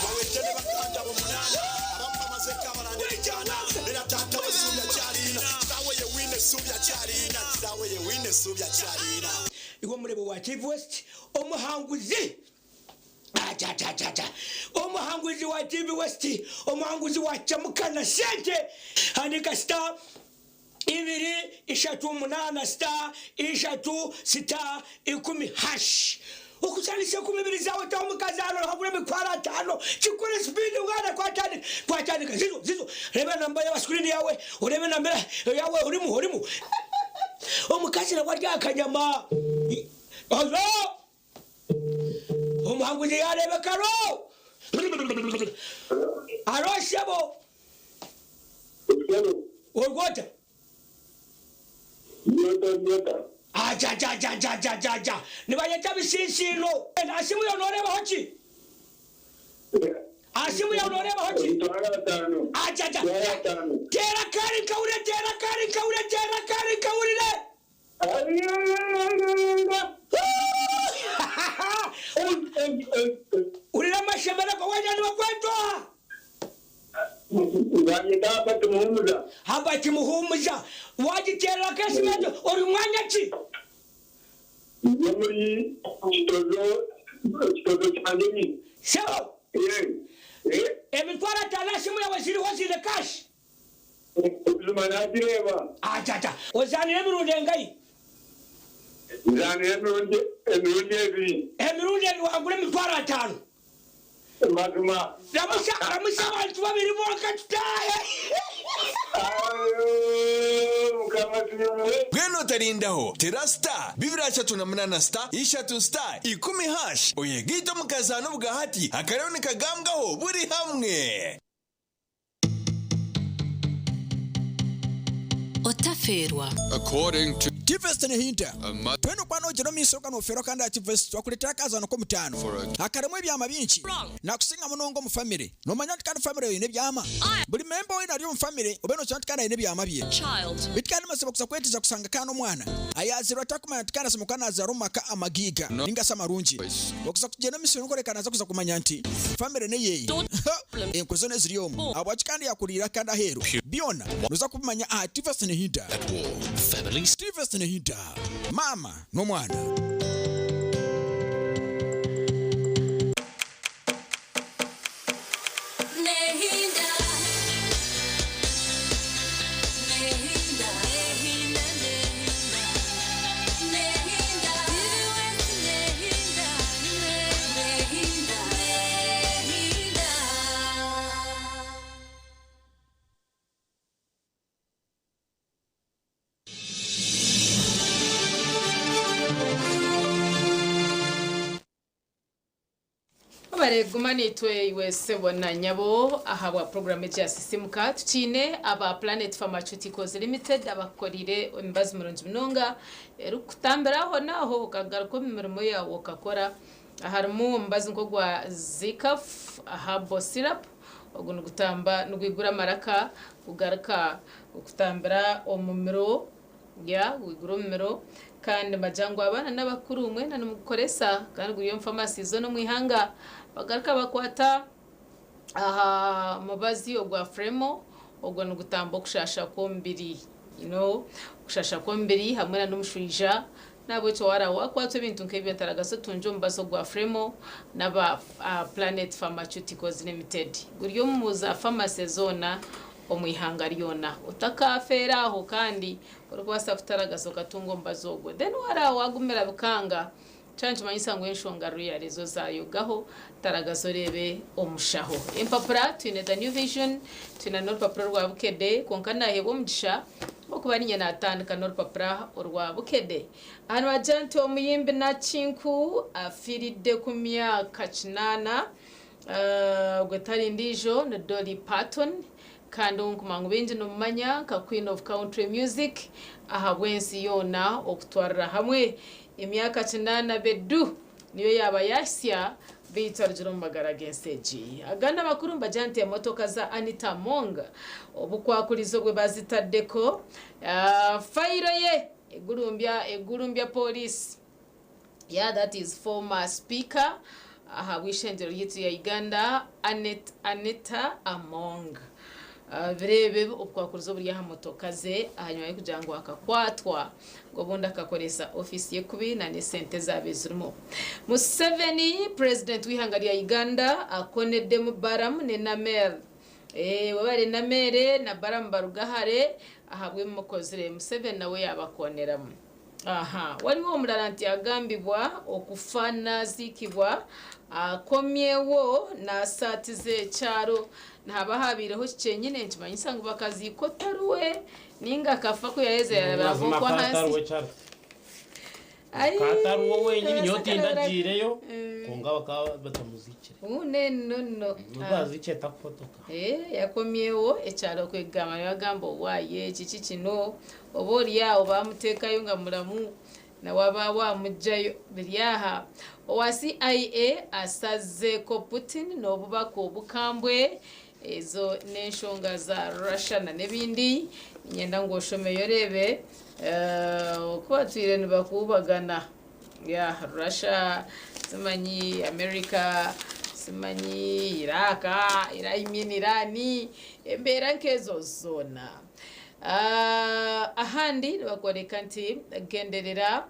Iwe omureebe wa TV West, omuhanguzi Achachachacha omuhanguzi wa TV West, omuhanguzi wa Chamuka na Sente, handiika star ibiri ishatu munaana star ishatu star ikumi hash. Okuzanisa 20 zaawe taho omukazaano ohangure emitwaro ataano. Kikore sipiidi mwana twatandika twatandika zizo zizo reeba enamba yawe aha screen yawe oreebe enamba yawe orimu orimu. Omukazi nabwo ari aha kanyama. Ozo! Omuhanguzi yaareebeka aro. Aro shebo. Ori ota? Ajajajajajajaja. Nibayeta bisinsiino. Aha simu yaawe nooreebaho ki? Aha simu yaawe nooreebaho ki? Ajaja. Teera akaari nkahurire, teera akaari nkahurire, teera akaari nkahurire. Hurira amashemererwa weena nibakweta oha? Banyeta Herbert Muhumuza. Herbert Muhumuza. Wagiteerera akesimu egyo ori mwanya ki? Ndi omuri Kitozo, Kitozo Kyangenyi. Sebo, emitwaro ataano aha simu yaawe ziriho ziine cash? Buzima nagireeba. Ajaja. Ozaanire emirundi engahi? Nzaanire emirundi emirundi ebiri. Emirundi ebiri wangura emitwaro ataano. Mazima. Ramutsya ramutsya abantu babiri bonka tutaahe. Mukama asiimwe. Mbwenu otarindaho, tera star 238 star ishatu star ikumi hash oyegaite omu kazaano obwahati akariyo nikagambwaho buri hamwe. Otafeerwa. According to Tivest nehinda. Twena okuba nogyenda omu maisho nofeerwa kandi aha Tivest twakureetera akazaano k'omutaano akarimu ebyama bingi. Nakusinga munonga omu famire. Nomanya nti kandi famire yawe eine ebyama? Buri memba weena ari omu famire obe nokira nti kandi aine ebyama bye. Beitu kandi mazima kuza kwetegyereza kusanga kandi omwana ayazairwe atarikumanya nti kandi asemeriire kuba nazaarwa omu maka amagaiga ninga shi amarungi. Okuza kugyenda omu maisho n'okworeka naza kuza kumanya nti famire n'eyeye. Enkwe zoona eziri omu ahabwaki kandi yakuriire kandi aheeru byona noza kubimanya aha Tivest Nehinda. Tivest Nehinda, maama n'omwana. Webare kuguma naitwe iwe sebo na nyabo ahabwa puroguramu egi ya Sisimuka. Tukiine aba Planet Pharmaceuticals Limited abakukoreire emibazi mirungi munonga erikukutambira aho n'aho okagaruka omu mirimo yaawe okakora. Harimu omubazi nk'ogwa Zicaf Herbal Syrup, ogu nigutamba nigwigura amaraka gugaruka kutambira omumiro. Ya, gwigura omumiro kandi nibagira ngu abaana n'abakuru mwena nimugukoresa kandi guri omu famasi zoona omu ihanga. Bagaruka bakwata aha mubazi ogwa Fremo, ogwo nigutamba okushasha kw'omubiri, you know, okushasha kw'omubiri hamwe na n'omushwija. N'ahabw'ekyo waaraba waakwatwa ebintu nk'ebyo ntaragasa otungye omubazi ogwa Fremo n'aba Planet Pharmaceuticals Limited. Guri omu za famasi zoona omu ihanga ryona. Otakaafeera aho kandi orikubaasa kutaragasa okatunga omubazi ogwo. Then waaraba waagumira bikanga, kyaba nikimanyisa ngu enshonga really zo zaayogaho, taragasa oreebe omushaho. Empapura twine The New Vision, twine n'orupapura orwa Bukedde, kwonka naaheebwa omugisha gw'okuba niinye naatandika n'orupapura orwa Bukedde. Aha nibagira nti omuyimbi Nakinku afiiridde ku myaka kinaana. Ogwo tari ndiijo ni Dolly Parton kandi ou nkumanya ngu baingi nimumanya nka Queen of Country Music ahabw'ensi yoona okutwarira hamwe. Emyaka kinaana be du niyo yaaba yaahitsya Beitu arugire omu magara g'ensi egi. Agandi amakuru nibagira nti emotoka za Anita Among obukwakurizo bwe bazitaddeko, fayiro ye egurumbya egurumbya pooriisi. Yeah, that is former speaker ahabw'ishengyero ryaitu rya Uganda Annet Anita Among. Bireebe obukwakurizo oburi aha motoka ze ahanyima y'okugira ngu akakwatwa ngu obundi akakoresa ofiisi ye kubi na n'esente ezaabaire zirimu. Museveni, Purezidenti w'eihanga rya Uganda akoneddemu Balaam ne Namel. Webare Namere na Balaam baruga hare ahabw'ebimukozire. Museveni nawe yaabakooneramu. Aha, waliwo omulala nti agambibwa okufa naziikibwa akomyewo nasaatiza ekyaro. Nihaba habaireho ki kyenyine nikimanyisa ngu bakaziika otariwe ninga akafa ku yaheza yarabira Mazima nk'oku ka ahansi. atariwe Charles. Ai, Ka atariwe wenyini nyowe Karasira tindagiireyo kwonka bakaba batamuziikire. Une no no. N'obu aziikire takufotoka. Eh, yakomyewo ekyaro kwegamba nibagamba owaaye kiki kino oba ori aho bamuteekayo nga muramu nawe aba wamugyayo biri aha. Owa CIA asazeeko Putin n'obubaka obukambwe ezo n'enshonga za Russia na n'ebindi niinyenda ngu oshomeyo oreebe eh, oku batwire nibakuubagana. Yeah, Russia simanyi America simanyi Iraq, I mean Iran, embeera nk'ezo zoona. Ah, ahandi nibakworeka nti genderera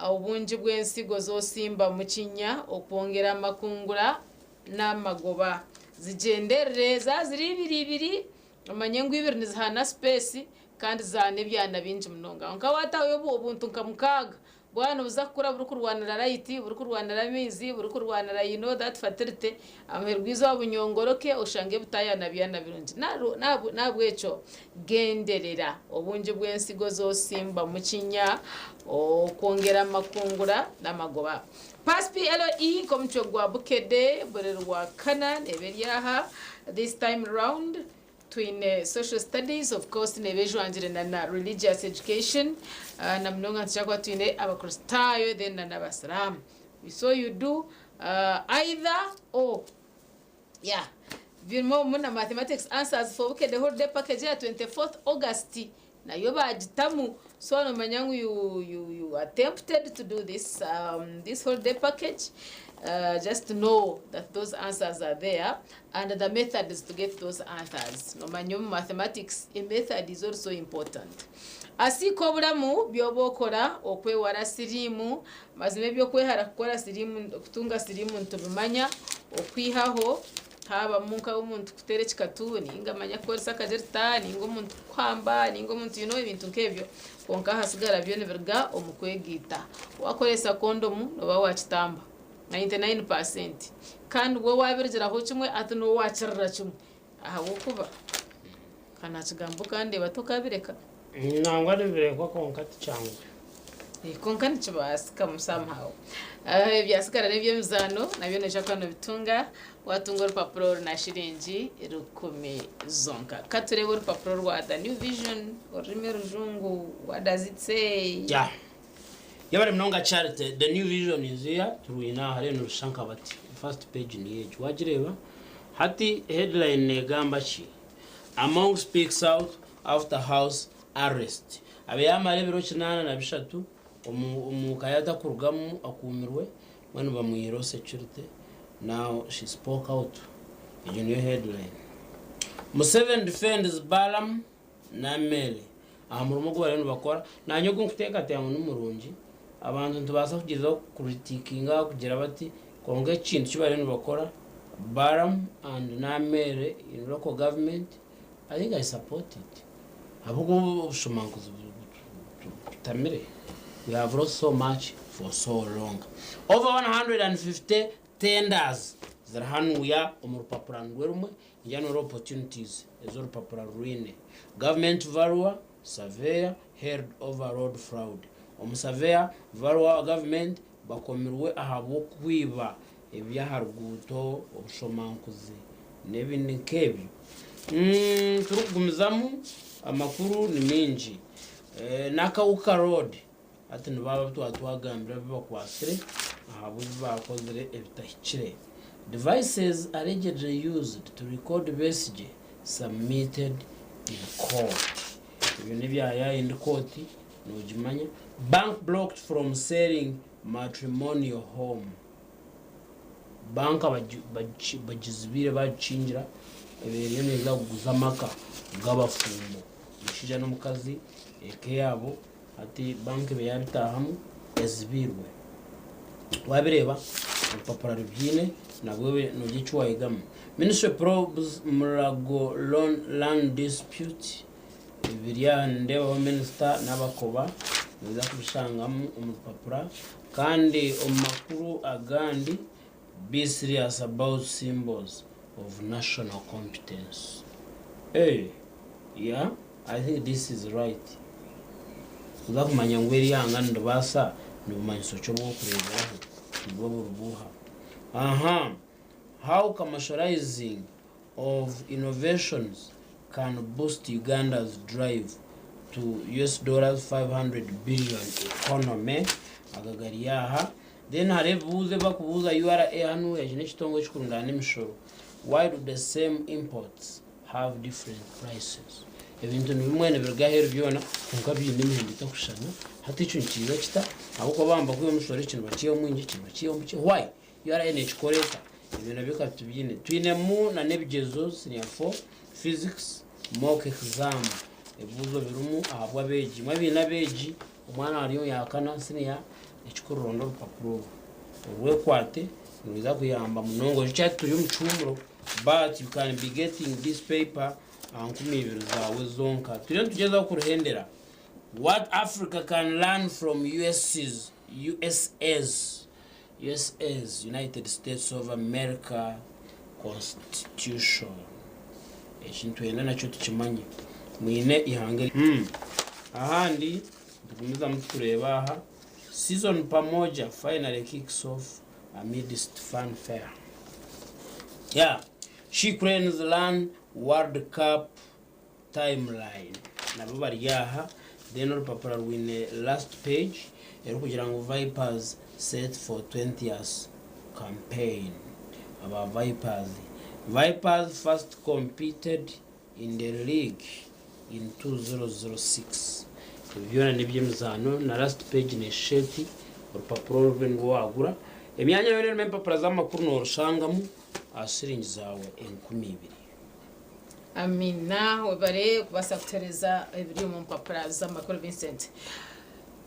obungi bw'ensigo z'osimba mu kinya okwongera amakungura n'amagoba. Zigyenderere zaaba ziri ibiri ibiri omanye ngu ibiri nizihaana space kandi zihaana ebyana bingi munonga. Kwonka waataho obuntu nka mukaaga Bwaba nibuza kukura burikurwanira light, burikurwanira amaizi, burikurwanira you know that fertility, aha muheru gw'eizooba bunyongoroke oshange butayana byana birungi. Nahabwekyo genderera obungi bw'ensigo z'osimba omu kinya okwongera amakungura n'amagoba. Pass PLE nk'omutwe gwa Bukedde buri Rwakana neeba eri aha this time round. Twine social studies of course neeba ejwangire na na religious education na munonga nitukira kuba twine abakristaayo then na n'abasiraamu. So you do either or yeah birimu omu na mathematics answers for Bukedde holiday package eya 24th August nayo baagitamu so noomanya ngu you, you, you are tempted to do this, this holiday package just know that those answers are there and the methods to get those answers. Nomanya omu mathematics a method is also important. Asiika oburamu byoba okora okwewara siriimu. Mazima ebyokwehara kukora siriimu kutunga siriimu nitubimanya okwihaho habamu nka omuntu kuteera ekikatu ninga manya kukoresa akagirita ninga omuntu kukuhamba ninga omuntu you know ebintu nk'ebyo kwonka ahasigara byo nibiruga omu kwegaita. Wakoresa kondomu noba wakitamba. 99% kandi we wabirugiraho kimwe ati niwe wakirira kimwe ahabw'okuba ka nakigamba okandeeba tokabireka. Nangwa nibirekwa kwonka tikyanguhi. Kwonka nikibaasikamu somehow. Ebyasigara n'eby'emizaano nabyo noija kuba nobitunga watunga orupapura oru na shiringi rukumi zonka. Ka tureebe orupapura orwa The New Vision orurimi orujungu what does it say? Yeah. Yebare munonga Charity, the new vision is here, turwine aha hariyo nirusha nka bati. First page niyo egyo wagireeba? Hati headline negamba ki? Among speaks out after house arrest. Abe yamara ebiro 83 omu omu ka ye atakurugamu akuumirwe mbwenu bamwihireho security now she spoke out. Egyo niyo headline. Museveni defends Balaam Nameere aha murimo ogu bariyo nibakora. Naanye ogu nkuteekateeka ngu nimurungi. Abantu nitubaasa kugyezaho kukuritikinga kugira bati kwonka ekintu eki bariyo nibakora, Balaam and Nameere in local government, I think I support it. Ahabw'okuba obushomankuzi bututamire. We have lost so much for so long. Over 150 tenders ziri hanuya omu rupapura nirwo rumwe, ningira nirwo opportunities ezi orupapura rwine. Government valuer, surveyor held over road fraud. Omusaveya, valuer wa gavumenti bakomirwe ahabw'okwiba eby'aha ruguuto, obushomankuzi n'ebindi nk'ebyo. Turikugumizamu amakuru ni maingi. Nakawuka road hati nibo aba abu twaba twagambire abu bakwatsire ahabw'ebi baakozire ebitahikire. Devices allegedly used to record Besigye submitted in court. Ebyo n'ebya yayindi kooti nogimanya. Bank blocked from selling matrimonial home. Banka bagizibiire bagikingira eriyo neeza kuguza amaka g'abafumbo omushaija n'omukazi eka eyaabo hati banka ebe yabitaahamu ezibiirwe. Wabireeba orupapura rubyiine nabwo nogira eki wayigamu. Ministry probes Murago land dispute Biri aha nindeebaho minisita n'abakoba noija kubishangamu omu rupapura kandi omu makuru agandi be serious about symbols of national competence eh yeah I think this is right kuza kumanya ngu eryanga niribaasa nibumanyiso ki obwokureeberaho nibwo buri buuha aha how commercializing of innovations can boost Uganda's drive to US dollars 500 billion economy aga gari aha. Then hariho ebibuuzo ebi barikubuuza URA hanu eki n'ekitongore ekirikurundaana emishoro why do the same imports have different prices? Ebintu nibimwe nibiruga aheeru byona kwonka biine emihendo etakushushana hati ekyo nikiija kita ahabw'okuba baaba nibakwiha omushoro eki nibakiiha omwingi eki nibakiiha omukye why? URA nekikora eta? Ebyo nabyo ka tubyine. Twinemu na n'ebigyezo senior 4 physics mock exam. Ebibuuzo birimu ahabw'abeegi. Imwe abaine abeegi, omwana ari omu yakana senior, ekikuru ronda orupapura oru. Orwekwate nirwija kuyamba munonga. Oijukye hati turi omu kihuumuro but you can be getting this paper aha 2000 zaawe zonka. Turiyo nitugyezaho kuruhendera. What Africa can learn from US's, USA's USA's, United States of America, Constitution. Eki nitwenda nakyo tukimanye. Mwine eihanga eri. Hmm. Ahandi nitugumizamu tukureeba aha, Season Pamoja finally kicks off amidst fanfare. Yeah. She Cranes learn World Cup Timeline nabo bari aha then orupapura rwine last page erikugira ngu Vipers set for 20th campaign aba Vipers Vipers first competed in the league in 2006 ebi byona nebyemizaano na last page neshusha eti orupapura oru rube nirwo wagura emyanya yoona erimu empapura zamakuru norushangamu aha shiringi zaawe 2000. Amiina webare kubaasa kutuhereza ebiri omu mpapura z'amakuru Vincent.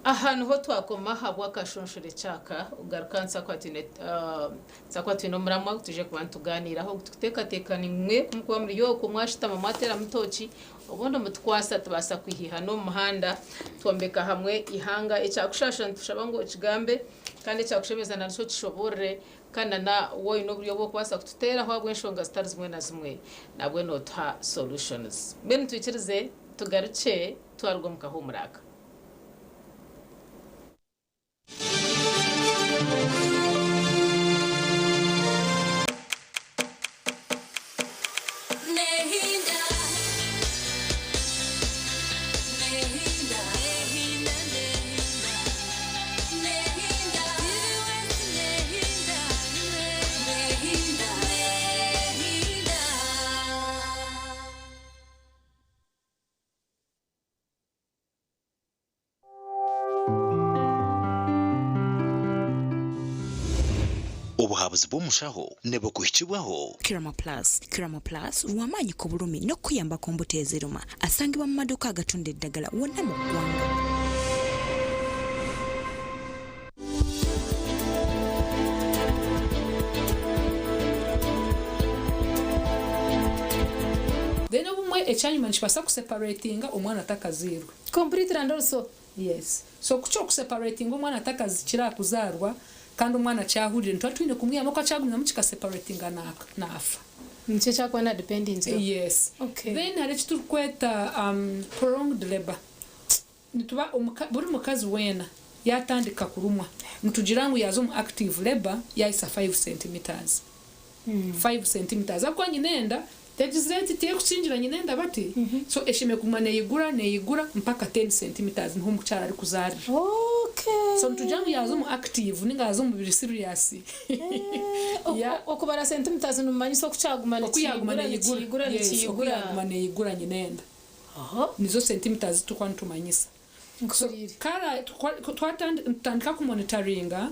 Aha niho twakoma ahabw'akashonshore kyaka ogaruka nitwakuba twine omuramwa ogu twije kuba nitugaaniiraho ogu turikuteekateeka nimwe ku murikuba muri okwo mwashutama mwateeramu tooki obundi mutukwasa tubaasa kwihiihana omu muhanda twombeka hamwe eihanga. Ekyakushaasha nitushaba ngu okigambe kandi ekyakushemeza nakyo okishoboorore Kandi na waaba oine oburyo bw'okubaasa kututeeraho ahabw'enshonga zitari zimwe na zimwe, nabwe nootuha solutions. Mbwenu twikirize tugarukye twaruga omu kahuumuro aka. Obuhabuzi bw'omushaho nibukuhikibwaho. Kirama Plus, Kirama Plus w'amaanyi ku bulumi n'okukuyamba ku mbuto eziruma. Asangibwa mu maduuka agatunda eddagala wonna mu ggwanga. Then obumwe ekyanyima nikibaasa kuseparatinga omwana atakazairwe. Completely and also. Yes. So ku kyokuseparatinga omwana atakazikire aha kuzaarwa kandi omwana akyahurire nituba twine kumwihamu ku akyagumizamu kikaseparatinga naafa. Nikyo ekyakuba na dependinzeho. Yes. Okay. Then hariho eki turikweta prolonged labour. Nituba omuka buri mukazi weena yaatandika kurumwa nitugira ngu yaaza omu active labour yaahisa five centimetres. Five centimetres ahabw'okuba nyina enda tegizire eti terikukingira nyina enda bati so eshemereire kuguma neeyigura neeyigura mpaka ten centimetres niho omukyara arikuzaarira. So nitugira ngu yaaza omu active ninga yaaza omu biri serious. Okubara centimeters nimumanyisa oku kyaguma Oku yaguma nikiigura neyigura. nikiigura Yes, oku nikiigura. yaguma neyigura nyina enda. Nizo centimeters ezi turikuba nitumanyisa. So kara twatandika kumonitaringa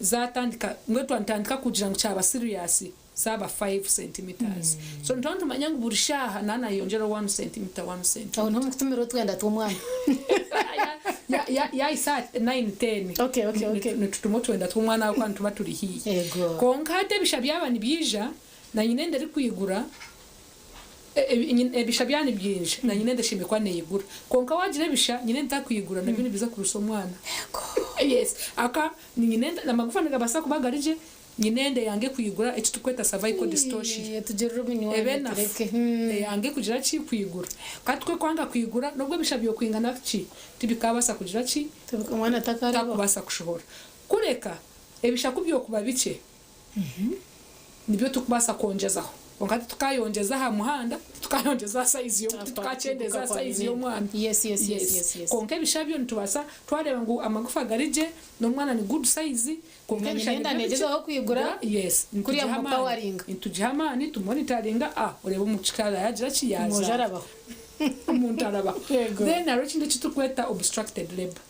zatandika mbwenu twatandika kugira ngu kyaba serious zaba 5 centimeters. So nituba nitumanya ngu buri shaaha naba nayeyongyeraho 1 centimeter 1 centimeter. Aho niho mukutumira otwenda tw'omwana. Yahisa aha 9 10 Okay, okay, okay. Nitutuma otwenda tw'omwana ahabw'okuba nituba turi haihi. Kwonka hati ebisha byaba nibyija na nyina enda erikwigura Ebisha byaba nibyingi na nyinenda eshemereire kuba neyigura kwonka wagira ebisha nyinenda takwigura nabyo nibiza kurusa omwana. Yes aka nyinenda amagufa nigabaasa kuba gari gye nyinenda eyange kwigura eki turikweta cervical dystocia ebe enafu eyange kugira ki kwigura kandi ku ekwanga kwigura nobwo ebisha byokwingana ki tibikabaasa kugira ki takubaasa kushohora kureka ebisha ku byokuba bikye Nibyo turikubaasa kwongyezaho. Kwonka titukayongyeza aha muhanda, titukayongyeza aha sayizi y'omu, titukakyendeeza aha sayizi y'omwana. Yes, yes, yes, yes, yes. Kwonka ebisha byo nitubaasa twareeba ngu amagufa gari gye, n'omwana ni good size, kwonka Na ebisha nyina nibyo bikye. negyezaho kwigura, Yes, kuriya nitugiha mu amaani. poweringa. Nitugiha amaani, tumonitaringa, ah, oreeba omukyara yagira ki, Omwojo yaazaara. arabaho. Omuntu arabaho. Then hariho ekindi eki turikweta obstructed labour.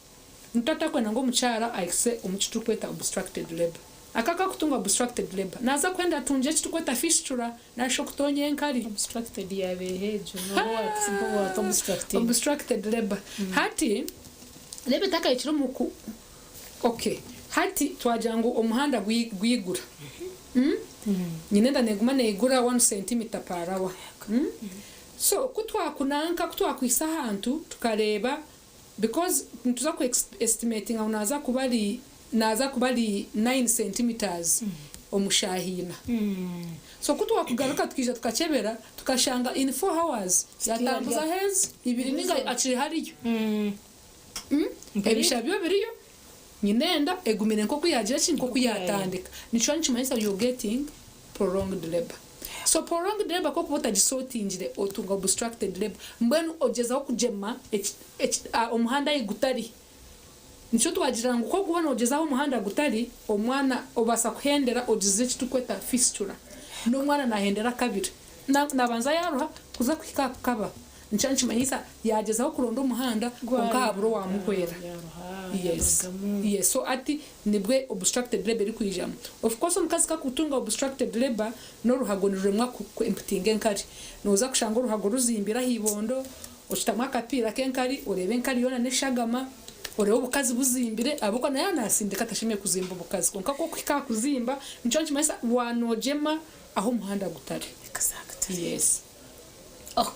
Nitutakwenda ngu omukyara ahikise omu kiturikweta obstructed labour. Aka akakutunga obstructed labour naza kwenda atungye ekiturikweta fistula narishi okutonya enkari. Obstructed yaaba eha egyo noba wata obstructing. Obstructed labour hati reeba etakahikire omu ku okay hati twagira ngu omuhanda gwigura nyine enda neguma neigura one centimeter per hour so ku twakunanka ku twakuhisa ahantu tukareeba Because nituza ku estimatinga ngu naza kuba ari naza kuba ari 9 centimetres omu shaaha ina. So ku twakugaruka tukaija tukakyebera tukashanga in 4 hours yatambuza hezi ibiri ninga akiri hariyo. Ebisha byo biriyo, nyina enda egumire nkoku yagira ki nkoku yatandika. Nikyo nikimanyisa you're getting prolonged labour. So prolonged labour ku okuba otagisortingire otunga obstructed labour mbwenu ogyezaho kugyema omuhanda ahi gutari. Nikyo twagira ngu ku okuba nogyezaho omuhanda gutari, omwana obaasa kuhendera ogize eki turikweta fistula. N'omwana nahendera kabiri. Nabanza yaruha kuza kuhika aha kukaba. Nikyo nikimanyisa yagyezaho kuronda omuhanda kwonka habura owamuhwera. Yes. Yes. So hati nibwe obstructed labour erikwijamu. Of course omukazi ku akutunga obstructed labour n'oruhago niruremwa ku emputinga enkari. Noza kushanga oruhago ruzimbire aha ibondo, okitamu akapiira k'enkari oreeba enkari yoona n'eshagama, oreeba obukazi buzimbire ahabw'okuba nawe yaaba nasindika tashemereire kuzimba obukazi. Kwonka ku okuhika aha kuzimba nikyo nikimanyisa wanogyema ahu omuhanda gutari. Yes. Oh.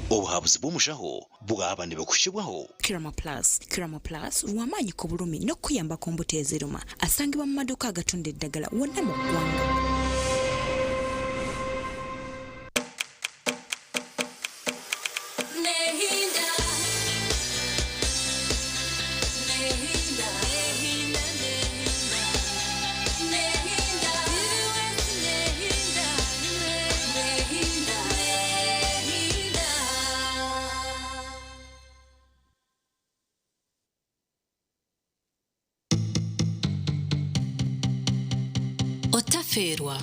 Obuhabuzi bw'omushaho bwaba nibukuhikibwaho. Kirama Plus, Kirama Plus lw'amaanyi ku bulumi n'okukuyamba ku mbuto eziruma. Asangibwa mu maduuka agatunda eddagala wonna mu ggwanga. Otafeerwa.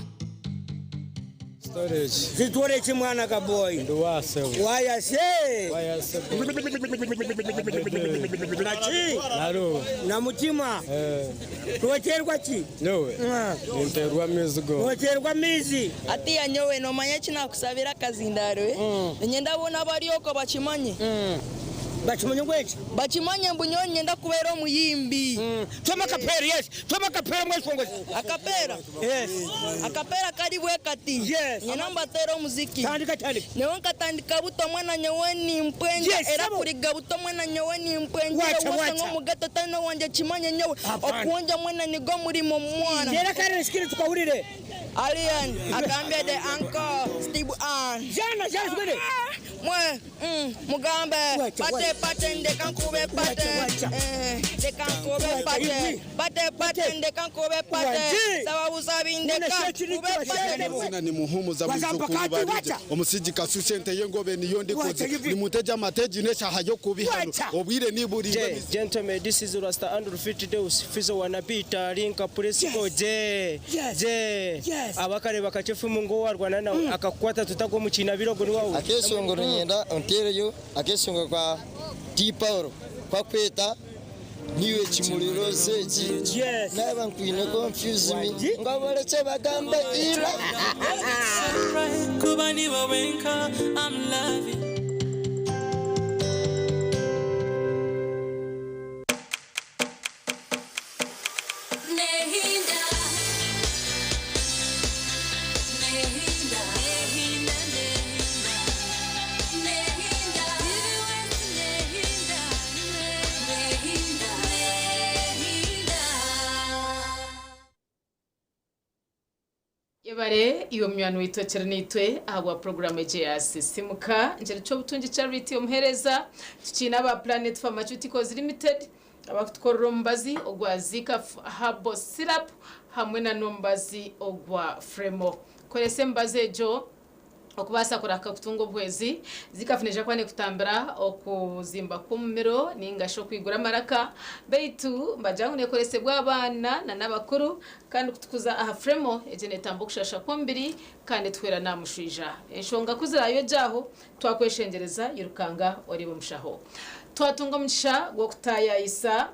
Zitwore ki mwana kaboyi? Waya se. Naki? Na mutima. Noterwa ki? Nyowe ninterwa amaizi gonka. Noterwa amaizi. Hatiiya nyowe noomanya eki naakushabira akazindaaro? Niinyenda boona abari okwo bakimanye. Bakimanye ngu eki? Bakimanye mbu nyowe niinyenda kubeera omuyimbi. Twemu akapeera, yes. Twemu akapeera mweshongozi. Akapeera? Yes. Akapeera kari bwe kati. Yes. Niinyenda mbateere omuziki. Tandika, tandika. Nyowe nkatandika buto mwena nyowe nimpwengye Yes, era sebo. kuriga buto mwena nyowe nimpwengye Wacha, wose wacha. nk'omugato otari n'owangye kimanye nyowe Hapana. okuhongya mwena nigo murimo mwana. Teera akare nsikire tukahurire. Alien agambye the uncle Steve Ann. Jana, jana, tugende. Mwe, mugambe, pate pate ndeka nkube pate. Eh, ndeka nkube pate. Pate pate ndeka nkube pate. Saba busabi ndeka nkube pate. Amazina ni Muhumuza mwizukuru barije omusiji kashushe ente y'engobe niyo ndikoze nimuteja amateji n'eshaha yo kubihano obwire niburi Je, gentlemen, this is Rasta Andrew Fitdeus, Fizo wanapita Linka Pulisiko je. Je. Abakare bakachefu mungo warwana nawe akakwata tutagwa mu kinabiro go niwawe. Akeshongoro nyenda ontereyo akeshongoro kwa T Paul kwa kweta niwe kimuriro seki naba nkwine confuse me ngo bareke bagambe ira Kuba niwe wenka, I'm loving. Nehinda, nehinda, nehinda, nehinda, nehinda, nehinda, nehinda. Yebare iyo mywani witokera nitwe ahabwa porogaramu egi ya sisimuka njeri c'obutungi Charity omuhereza tukiina aba Planet Pharmaceuticals Limited abakutukorera omubazi ogwa Zika Herbal Syrup hamwe na n'omubazi ogwa Fremo. Koresa emibazi egyo okubaasa kuraka kutunga obuhwezi. Zikafu neija kuba nekutambira okuzimba kw'omumiro ninga shi okwigura amaraka, beitu mbagira ngu nekoresebwa abaana na n'abakuru, kandi kutukuza aha Fremo egyo netamba okushasha kw'omubiri kandi etuhwera namushwija. Enshonga kuzirayo gyaho twakweshengyereza yirukanga orebe omushaho. Twatunga omugisha gw'okutayayisa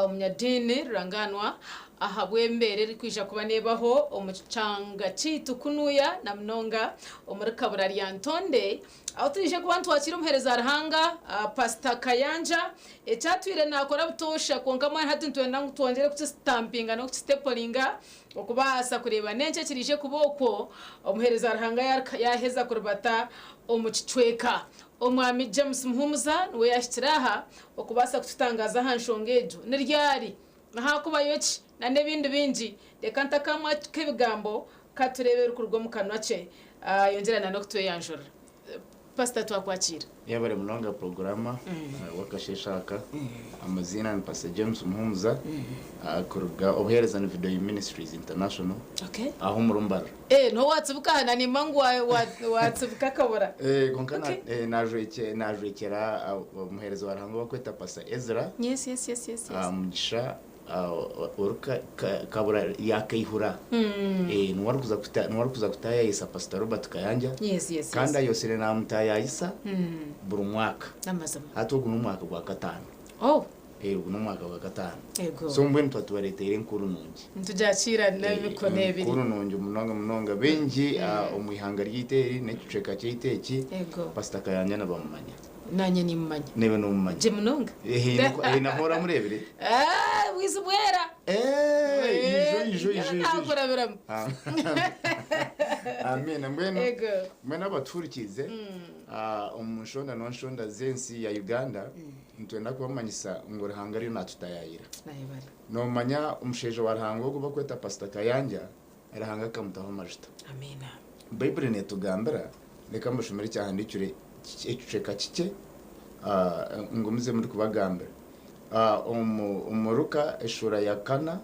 omunyadiini ruranganwa ahabw'embeera erikwija kuba nebaho omu kyanga kyaitu kunuya na munonga omuri kabura rya Ntonde, aho turije kuba ntwakira omuheereza Ruhanga Pastor Kayanja ekyatwire nakora butoosha, kwonka mbwenu hati nitwenda ngu twongyere kukisitampinga n'okukisitepolinga okubaasa kureeba n'enki ekiriije kuba okwo omuheereza Ruhanga yaheza kuribata omu kicweka. Omwami James Muhumuza niwe yahikire aha okubaasa kututangaza aha nshonga egyo niryari nahakubayo ki na n'ebindi bingi. Reka ntakamwa k'ebigambo katureebe erikuruga omu kanwa kye, yongyera na n'okutweyanjurira. Pastor, twakwakira. Yabare munonga programa wakasheshaka. Amazina ni Pastor James Muhumuza, kuruga obuheereza ni Video Ministries International aho murumbara. Eh, no watsibuka hana nimba ngu watsibuka kabura. Konka najwekera omuheereza wa Ruhanga bakweta Pastor Ezra. Yes, yes, yes, yes, yes. Mugisha oruka kabura yakaihura. Niwarikuza kutayayisa Pastor Robert Kayanja. Yes, yes, kandi yes. ayosire namutayayisa buri mwaka. Namazima. Hati ogu n'omwaka gwa 5. Oh. Ogu n'omwaka gwa 5. Ego. So mbwenu twatubareteire enkuru nungi. Nitujakira n'emikono ebiri. Enkuru nungi munonga munonga bingi omu ihanga ry'iteeri n'ekicweka kyaitu eki. Ego. Pastor Kayanja nabamumanya. Nanye nimumanya. Niwe nomumanya. Je munonga. Nahora murebire. Wizi bwera. Ijo, ijo, ijo, ijo. Nakurabiramu. Amina. Mbwenu Ego. mbwenu abaturikize omu nshonda n'onshonda z'ensi ya Uganda, nitwenda kubamanyisa ngu Ruhanga ariyo natutayayira. Nayebare. Nomanya omushaija wa Ruhanga ogu bakweta Pastor Kayanja, Ruhanga akamutaho amajuta. Amina. Baibuli netugambira, reka mbashomere ekyahandiikire ekicweka kikye, ngumize muri kubagambira. Omuruka eshura ya 4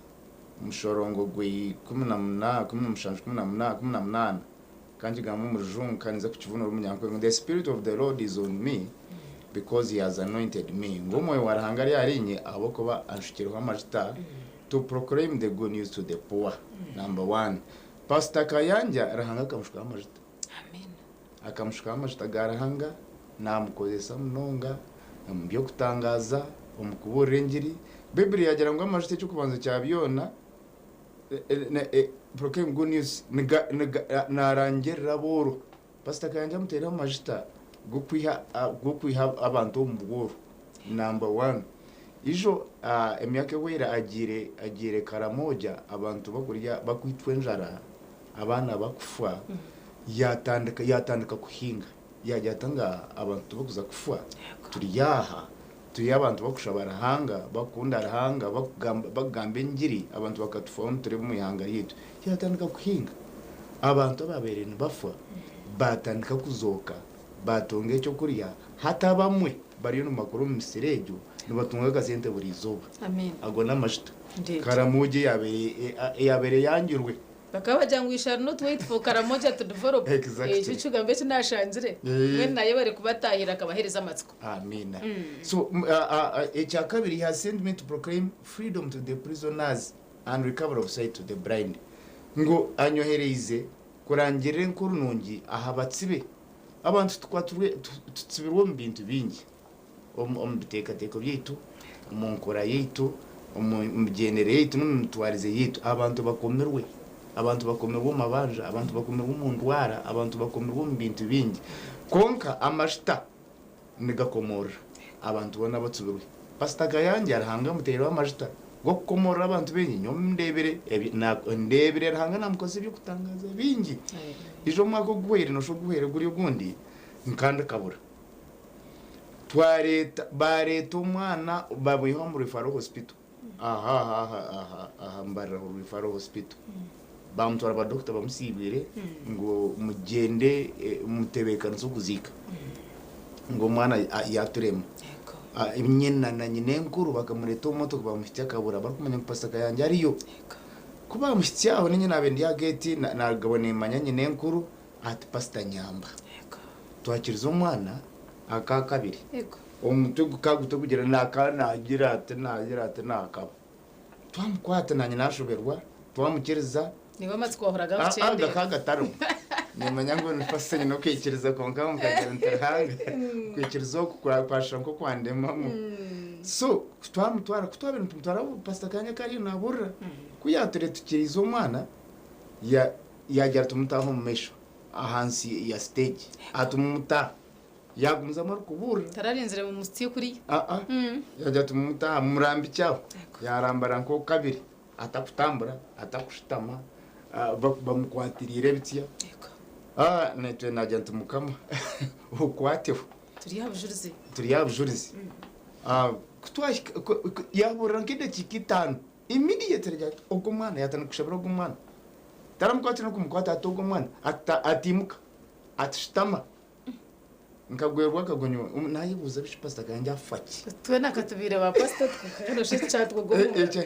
omushorongo gwi 18, 17, 18, 18. Kandi gamba mu rujungu kandi nza kukivunura omunyankole ngu the spirit of the Lord is on me because he has anointed me. Ngu omwoyo wa Ruhanga ari arinye ahabw'okuba anshukireho amajuta to proclaim the good news to the poor. Number 1. Pastor Kayanja Ruhanga akamushukaho amajuta. Amen. Akamushukaho amajuta ga Ruhanga namukozesa munonga omu by'okutangaza, omu kubuurira engiri. Baibuli yagira ngu amajuta eky'okubanza kya byona, proclaim good news, narangirira abooro. Pastor Kayanja amuteereho amajuta g'okwiha abantu omu bworo. Number 1. Ijo emyaka ewera agiire Karamoja, abantu bakurya bakwitwa enjara, abaana bakufa, yatandika kuhinga. Yagira ati nga abantu bakuza kufa, turyaha, turi abantu bakushaba Ruhanga, bakunda Ruhanga, bakugamba engiri, abantu bakatufaho turi mu ihanga ryitu. Yatandika kuhinga. Abantu ababaire nibafa, batandika kuzooka, Batunga ekyokurya hati abamwe bariyo nibakora omu misiri egyo nibatunga akasente buri izooba. Amiina. Ago n'amajuta. Indeed. Karamoja eyabaire eyabaire eyangirwe. Bakaba bagira ngu we shall not wait for Karamoja to develop. Exactly. Ekyo ekigambo eki nashangire. Mbwenu naye bari kubatahirira akabahereza amatsiko. Amiina. So ekyakabiri, he has sent me to proclaim freedom to the prisoners and recovery of sight to the blind. Ngu anyohereize kurangirira enkuru nungi aha batsibe. Abantu tukwatirwe, tutsibirwe omu bintu bingi, omu biteekateeko byaitu, omu nkora yaitu, omu migyendere yaitu n'omu mitwarize yaitu. Abantu bakomirwe. Abantu bakomirwe omu mabanja, abantu bakomirwe omu ndwara, abantu bakomirwe omu bintu bingi. Kwonka amajuta nigakomoorora abantu boona abatsibirwe. Pasita Kayanja Ruhanga amutaireho amajuta g'okukomoorora abantu baingi. Nyowe ndeebire ebi, ndeebire Ruhanga naamukozesa eby'okutangaaza bingi. Ija omwaka oguhweire noshusha oguhweire guri ogundi nkandi kabura. Twareeta baareeta omwana bamwiha omu referral hospital aha aha aha aha aha Mbarara referral hospital baamutwara ba doctor bamusiibwire ngu mugyende mutebeekanise okuziika ngu omwana yaaturema. Nyina na nyinenkuru bakamureeta omu motoka baamuhitsya Kabura barikumanya ngu Pastor Kayanja ariyo. Ku baamuhitsya aho niinye naabaire ndi aha geeti naagabwa nimmanya nyinenkuru ati pasita nyamba. Twakiriza omwana aka kabiri omutwe gukaba gugira naka naagira ati naagira ati naakaba. Twamukwata naanye naashoberwa twamukiriza. Nigo amatsiko wahora gakukyendera. Gakaba gatarimu. Nimanya ngu ni pasita nyine okwikiriza kwonka nkagira nti Ruhanga okwikiriza oku kwashusha nk'okwandemamu. So twamutwara ku twabaire nitumutwara pasita Kanya akaba ariyo naaburira. Ku yaatwire tukiriize omwana ya yaagira ati mutaahe omu maisho ahansi ya siteegi ati mumutaahe. Yaagumizamu arikubuurira. Tararinzire mumutsye kuriya. Aa yaagira ati mumutaahe mumurambikye aho. Yaarambara nk'okukabiri atakutambura atakushutama bamukwatiriire bitsya. Naitwe naagira nti Mukama okwateho. Turi aha bujurizi. Turi aha bujurizi. Ku twahika yaabuurira nk'edakiika itaano immediately agira ati ogwo mwana yaatandika kushabira ogwo mwana. Taramukwatire n'okumukwata ati ogwo mwana ati imuka ati shutama. Nkagwerwa akagonyo nayebuuza bishi pastor kayanja afa ki? Twena katubiire ba pastor tukanosha ekyatwoga omu ngaro.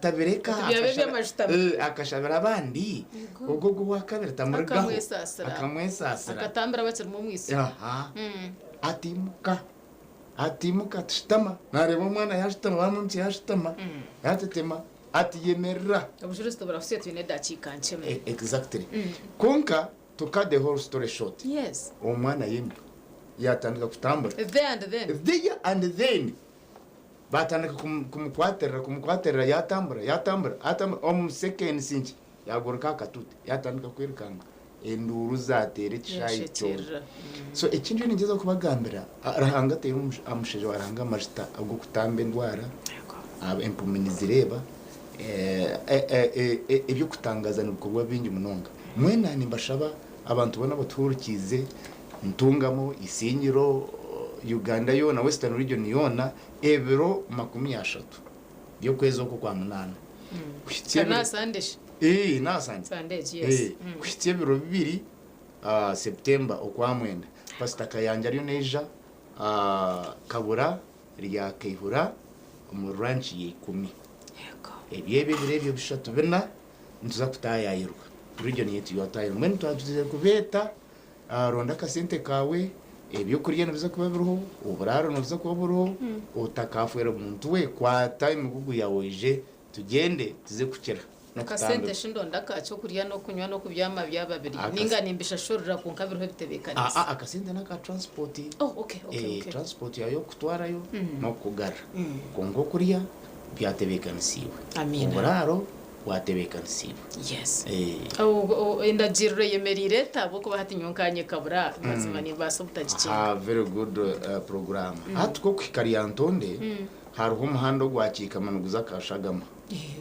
Tabireka Byabe eby'amajutama. akashabira abandi ogwo ogwo owakabiri tamurugaho. Akamwesaasira. Akamwesaasira. Akatambira abakirimu omwitsyo. Aha. Ati imuka. Ati imuka ati shutama. Nareeba omwana yashutama bamwimutsya yashutama yatetema ati yemerera. Obujurizi tuburahutsye twine edakiika nkye. Exactly. Kwonka to cut the whole story short. Yes. Omwana yaimuka yatandika kutambura. There and then. There and then. Batandika kumukwatirira kumukwatirira yatambura yatambura atambura omu seconds nkye yaguruka aha katuuti yatandika kwirukanga enduuru zateera ekishaayi kyona. Yashekyerera. So eki ndiyo ningyezaho kubagambira Ruhanga ataire omushaija wa Ruhanga amajuta ag'okutamba endwara, empumi nizireeba, eby'okutangaaza nibikorwa bingi munonga. Mwena nimbashaba abantu boona abatuhurikiize, Ntungamo, Isingiro, Uganda yoona, Western Region yoona, ebiro 30 by'okwezi oku okwa munaana kuhitsya Ka ebiro n'aha Sunday shi? Ee, n'aha Sunday. Sunday egi, yes. Ee, kuhitsya ebiro bibiri September okwamwenda. Pastor Kayanja ariyo naija Kabura rya Kaihura omu ranch ya ikumi. Ebyo ebyo ebiro ebyo bishatu bina nituza kutaayayirwa. Region yaitu yataayirwa. Mbwenu twatuziire kubeeta, ronda akasente kaawe, ebyokurya nibiza kuba biriho, oburaaro nibuza kuba buriho, otakaafwera muntu we, kwata emigugu yaawe oije tugyende tuze kukira Akasente n'okutambirwa. shi ndonda aka ky'okurya n'okunywa n'okubyama byaba biri ninga nimbishashurira kwonka biriho ebitebeekanisa. Aa akasente n'aka transport. Oh, okay, okay, okay. Transport yaawe y'okukutwarayo n'okukugarura. Kwonka okurya byatebeekanisiibwe. Amiina. Oburaaro bwatebeekanisiibwe. Yes. Endagiriro eyemereire eta ahabw'okuba hati nyowe nkanye kabura mazima nimbaasa obutagikinga. Ah, very good program. Hati k'okuhika Lyantonde hariho omuhanda ogwakiikama niguza Kashagama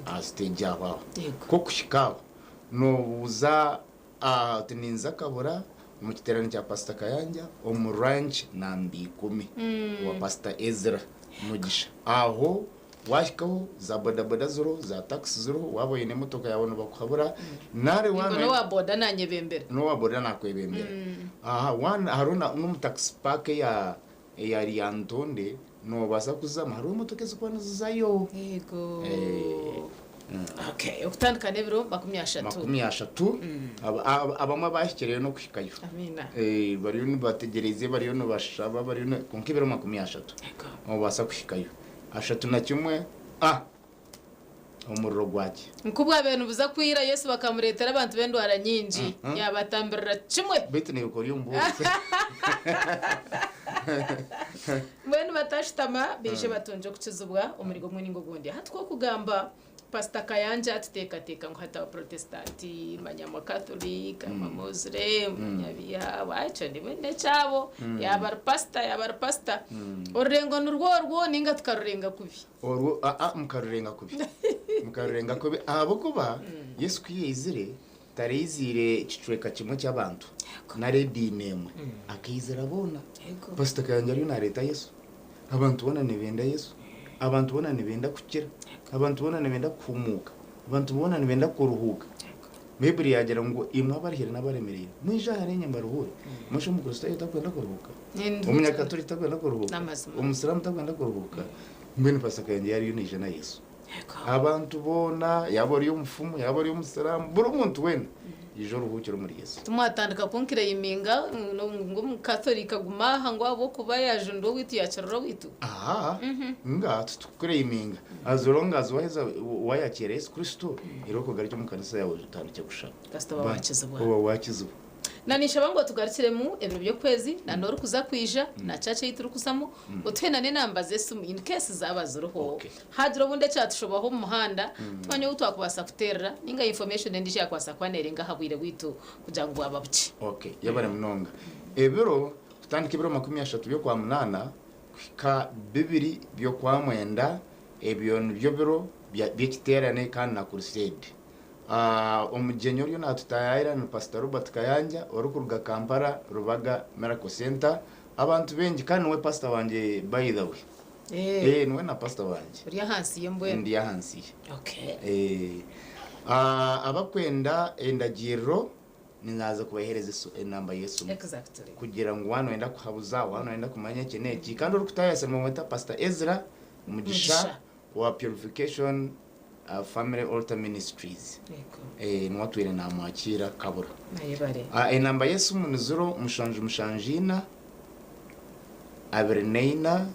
aha stage aho aho. K'okuhika aho noobuuza oti ninza Kabura omu kiteerane kya Pastor Kayanja omu ranch namba ikumi owa Pastor Ezra Mugisha. Aho Wahikaho za bodaboda ziriho, za takisi ziriho, waaba oine emotoka yaawe nibakuhabura, nari Ngo waaba n'owa boda nanyebembera. N'owa boda nakwebembera. Aha waana hariho na n'omu takisi paaka eya eya Lyantonde noobaasa kuzamu hariho emotoka ezirikuba nizizayo. Yego. Eh. Okay, okutandika n'ebiro 30. 30. Abamwe abahikireyo n'okuhikayo. Amiina. Eh, bariyo nibategyereize, bariyo nibashaba, bariyo ni- kwonka ebiro 30 noobaasa kuhikayo. 31 ah omuriro gwakye. Nk'obwabaire nibuza kwira, Yesu bakamureetera abantu b'endwara nyingi, yaabatambirira kimwe. Beitu naiwe ori omubuurizi. Mbwenu batashutama, baije batungye okukizibwa omuri gumwe ninga ogundi. Hati ku okugamba Pasita Kayanja tuteekateeka ngu hati Abaporotesitanti, manya Abakatholic, Abamoziremu, manya bihaabo, ekyo n'ekyabo, yaaba ari pasita, yaaba ari pasita. Orurengo nirwo orwo ninga tukarurenga kubi? Orwo aa mukarurenga kubi. Mukarurenga kubi ahabw'okuba Yesu ku yaizire taraiziire kicweka kimwe ky'abantu nari ediini emwe. Akaizira boona. Pasita Kayanja ariyo naareeta Yesu. Abantu boona nibenda Yesu. Abantu boona nibenda kukira. Abantu boona nibenda kuhumuuka. Abantu boona nibenda kuruhuuka. Baiburi yaagira ngu imwe abaruhire n'abaremereirwe, mwije ahariinye mbaruhuure. Mbwenu shi Omukristaayo takwenda kuruhuuka? Omunyakaturiki takwenda kuruhuuka? Omusiraamu takwenda kuruhuuka? Mbwenu Pasaka yangye yariyo neija na Yesu. Abantu boona, yaaba ori omufumu, yaaba ori omusiraamu, buri muntu weena, ija oruhuukire omuri Yesu. Timwatandika kunkireyiminga ngu Omukatorika aguma aha ngu ahabw'okuba yaajunda owaitu yaakirira owaitu? Aha, nga titukukureyiminga. As long as waheza wayakiira Yesu Kristo, irooko ogarukye omu kanisa yaawe otandikye kushaba. Kasita oba waakizibwa. Oba waakizibwa. Na ninshaba ngu otugarukiremu ebiro by'okwezi na n'orikuza kwija na church ei turikuzamu otuhe na n'enamba z'esimu in case zaaba ziriho hagira obundi ekyatushobaho omu muhanda tumanye ou twakubaasa kuteerera ninga information endiijo eyakubaasa kuba neerenga aha bwire bwaitu kugira ngu bwaba bukye. Okay, yebare munonga. Ebiro, kutandika ebiro 30 by'Okwamunaana kuhika 2 by'Okwamwenda, ebyo nibyo biro by'ekiteerane kandi na crusade. Omugyenyi oriyo naatutayaayira ni Pasita Robert Kayanja orikuruga Kampala Rubaga Miracle Centre. Abantu baingi kandi niwe pasita wangye by the way. Eh, niwe na pasita wangye. Ori ahansi ye mbwenu? Ndi ahansi ye. Okay. Eh, abakwenda endagiiriro ninaaza kubaheereza enamba y'esimu. Exactly. Kugira ngu waaba nooyenda kuhabuza, waaba nooyenda kumanya eki n'eki. Kandi orikutaayayisa nibamweta Pasita Ezra Mugisha Mugisha. owa Purification Family Altar Ministries. Niwe atwire namwakiira Kabura. Ayebare. Enamba y'esimu ni ziro mushanju mushanju ina, 24,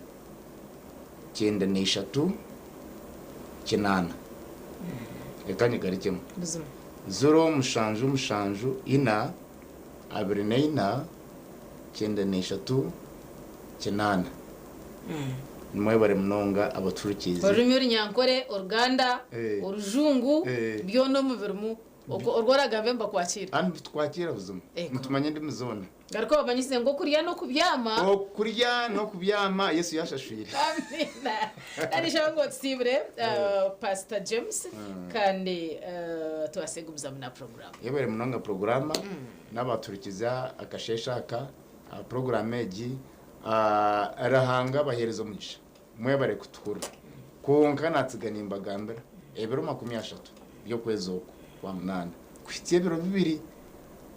93, 8. Reka nyigarukyemu. Buzima. 0 7 7 4 24, 93, 8. Nimwebare munonga abaturikiize. Orurimi Orunyankore, Oruganda, Eh. Orujungu, Eh. byona omu birimu. Okwo orwo oragambe nibakwakira. Hanu nitukwakira buzima. Ego. Nitumanya endimi zoona. Garuka obamanyise ngu okurya n'okubyama. Okurya n'okubyama Yesu yashashwire. Amiina. Kandi nshaba ngu otusiibure Pastor James kandi tubaase kugumizamu na puroguraamu. Yebare munonga purogurama n'abaturikiza akasheeshe aka aha purogurama egi. Ruhanga abaheereze omugisha. Mwebare kutuhurira. Kwonka natsiga nimbagambira, ebiro 30 by'okwezi oku kwa munaana kuhitsya ebiro 2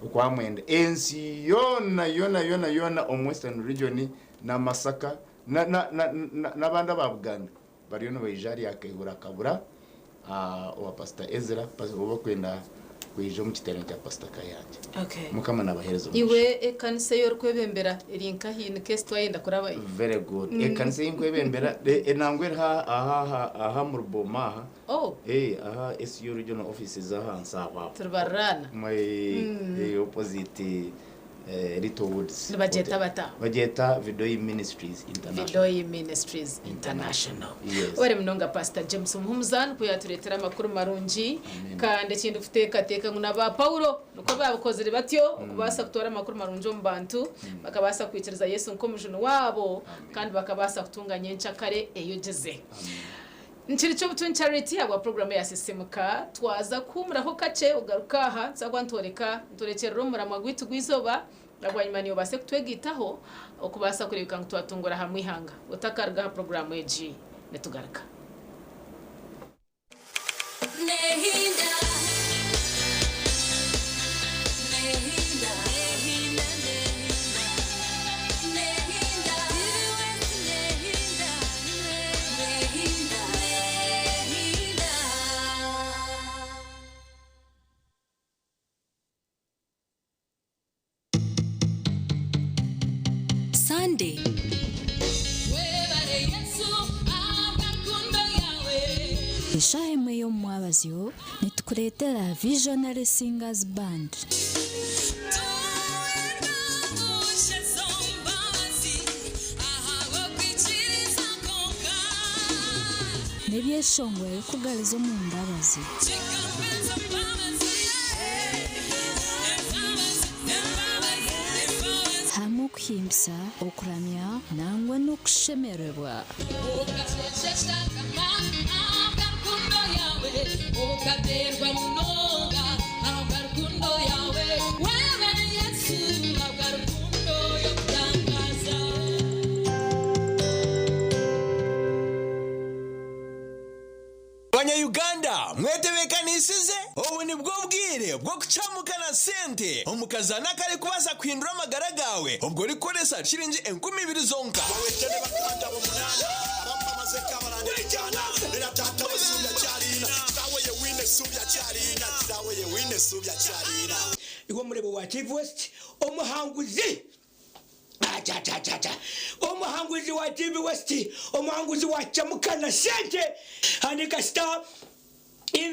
okwa mwenda, ensi yoona yoona yoona yoona omu Western Region na Masaka na na na na n'abandi aba Buganda bariyo nibaija ahari Akaihura Kabura owa Pastor Ezra ou barikwenda kwija omu kiteerane kya Pastor Kayanja. Okay. Mukama nabaheereze omugisha. Iwe ekanisa ei orikwebembera eri nkahi in case twayenda kurabayo? Very good. Ekanisa ei nkwebembera nangwa eri aha aha aha omu Ruboma aha. Oh. Eh, aha SU Regional Offices ahansi aho aho. Turi baruraana. My opposite Little Woods. Nibagyeta bata? Bagyeta Vidoyi Ministries International. Vidoyi Ministries International. Yes. Webare munonga Pastor James Muhumuza nikwo yatureetera amakuru marungi. Kandi ekindi kuteekateeka ngu na ba Paulo nikwo baabikozire batyo okubaasa kutwara amakuru marungi omu bantu bakabaasa kwikiriza Yesu nk'omujuni waabo kandi bakabaasa kutunga nyenkyakare eyogeze. Nkiri Kyobutuni Charity ahabwa puroguraamu eya Sisiimuka. Twaza kuhuumuraho kakye ogaruke aha nituza kuba nitworeka nitworekyerera omuramwa gwaitu gw'eizooba na bwanyima niiwe obaase kutwegaitaho okubaasa kureebeka ngu twatungura hamwe eihanga. Otakaruga aha puroguraamu egi nitugaruka. Nehinda. Nehinda. Nehinda. Nehinda. Nehinda. Nehinda. Nehinda. Sunday. Webale Yesu, agakundo yawe. Eshaaha emwe y'omumwabazyo nitukureetera Visionary Singers Band. N'ebyeshongoro ebirikugariza omu mbabazi. Hamwe okuhimbisa, okuramya nangwa n'okushemererwa. Okaterwa munonga ahabwa yawe webale Yesu ahabwa rukundo y'okutangaza. Banyayuganda mwetebekanisize, obu nibwo bwire bwo kucamuka na sente omukazana kari kubaasa kuhindura amagara gawe obwo orikukoresa shiringi 2000 zonka. Iwe murebe wa TV West, omuhanguzi achachachacha, omuhanguzi wa TV West, omuhanguzi wa Chamukana sente, andika star 2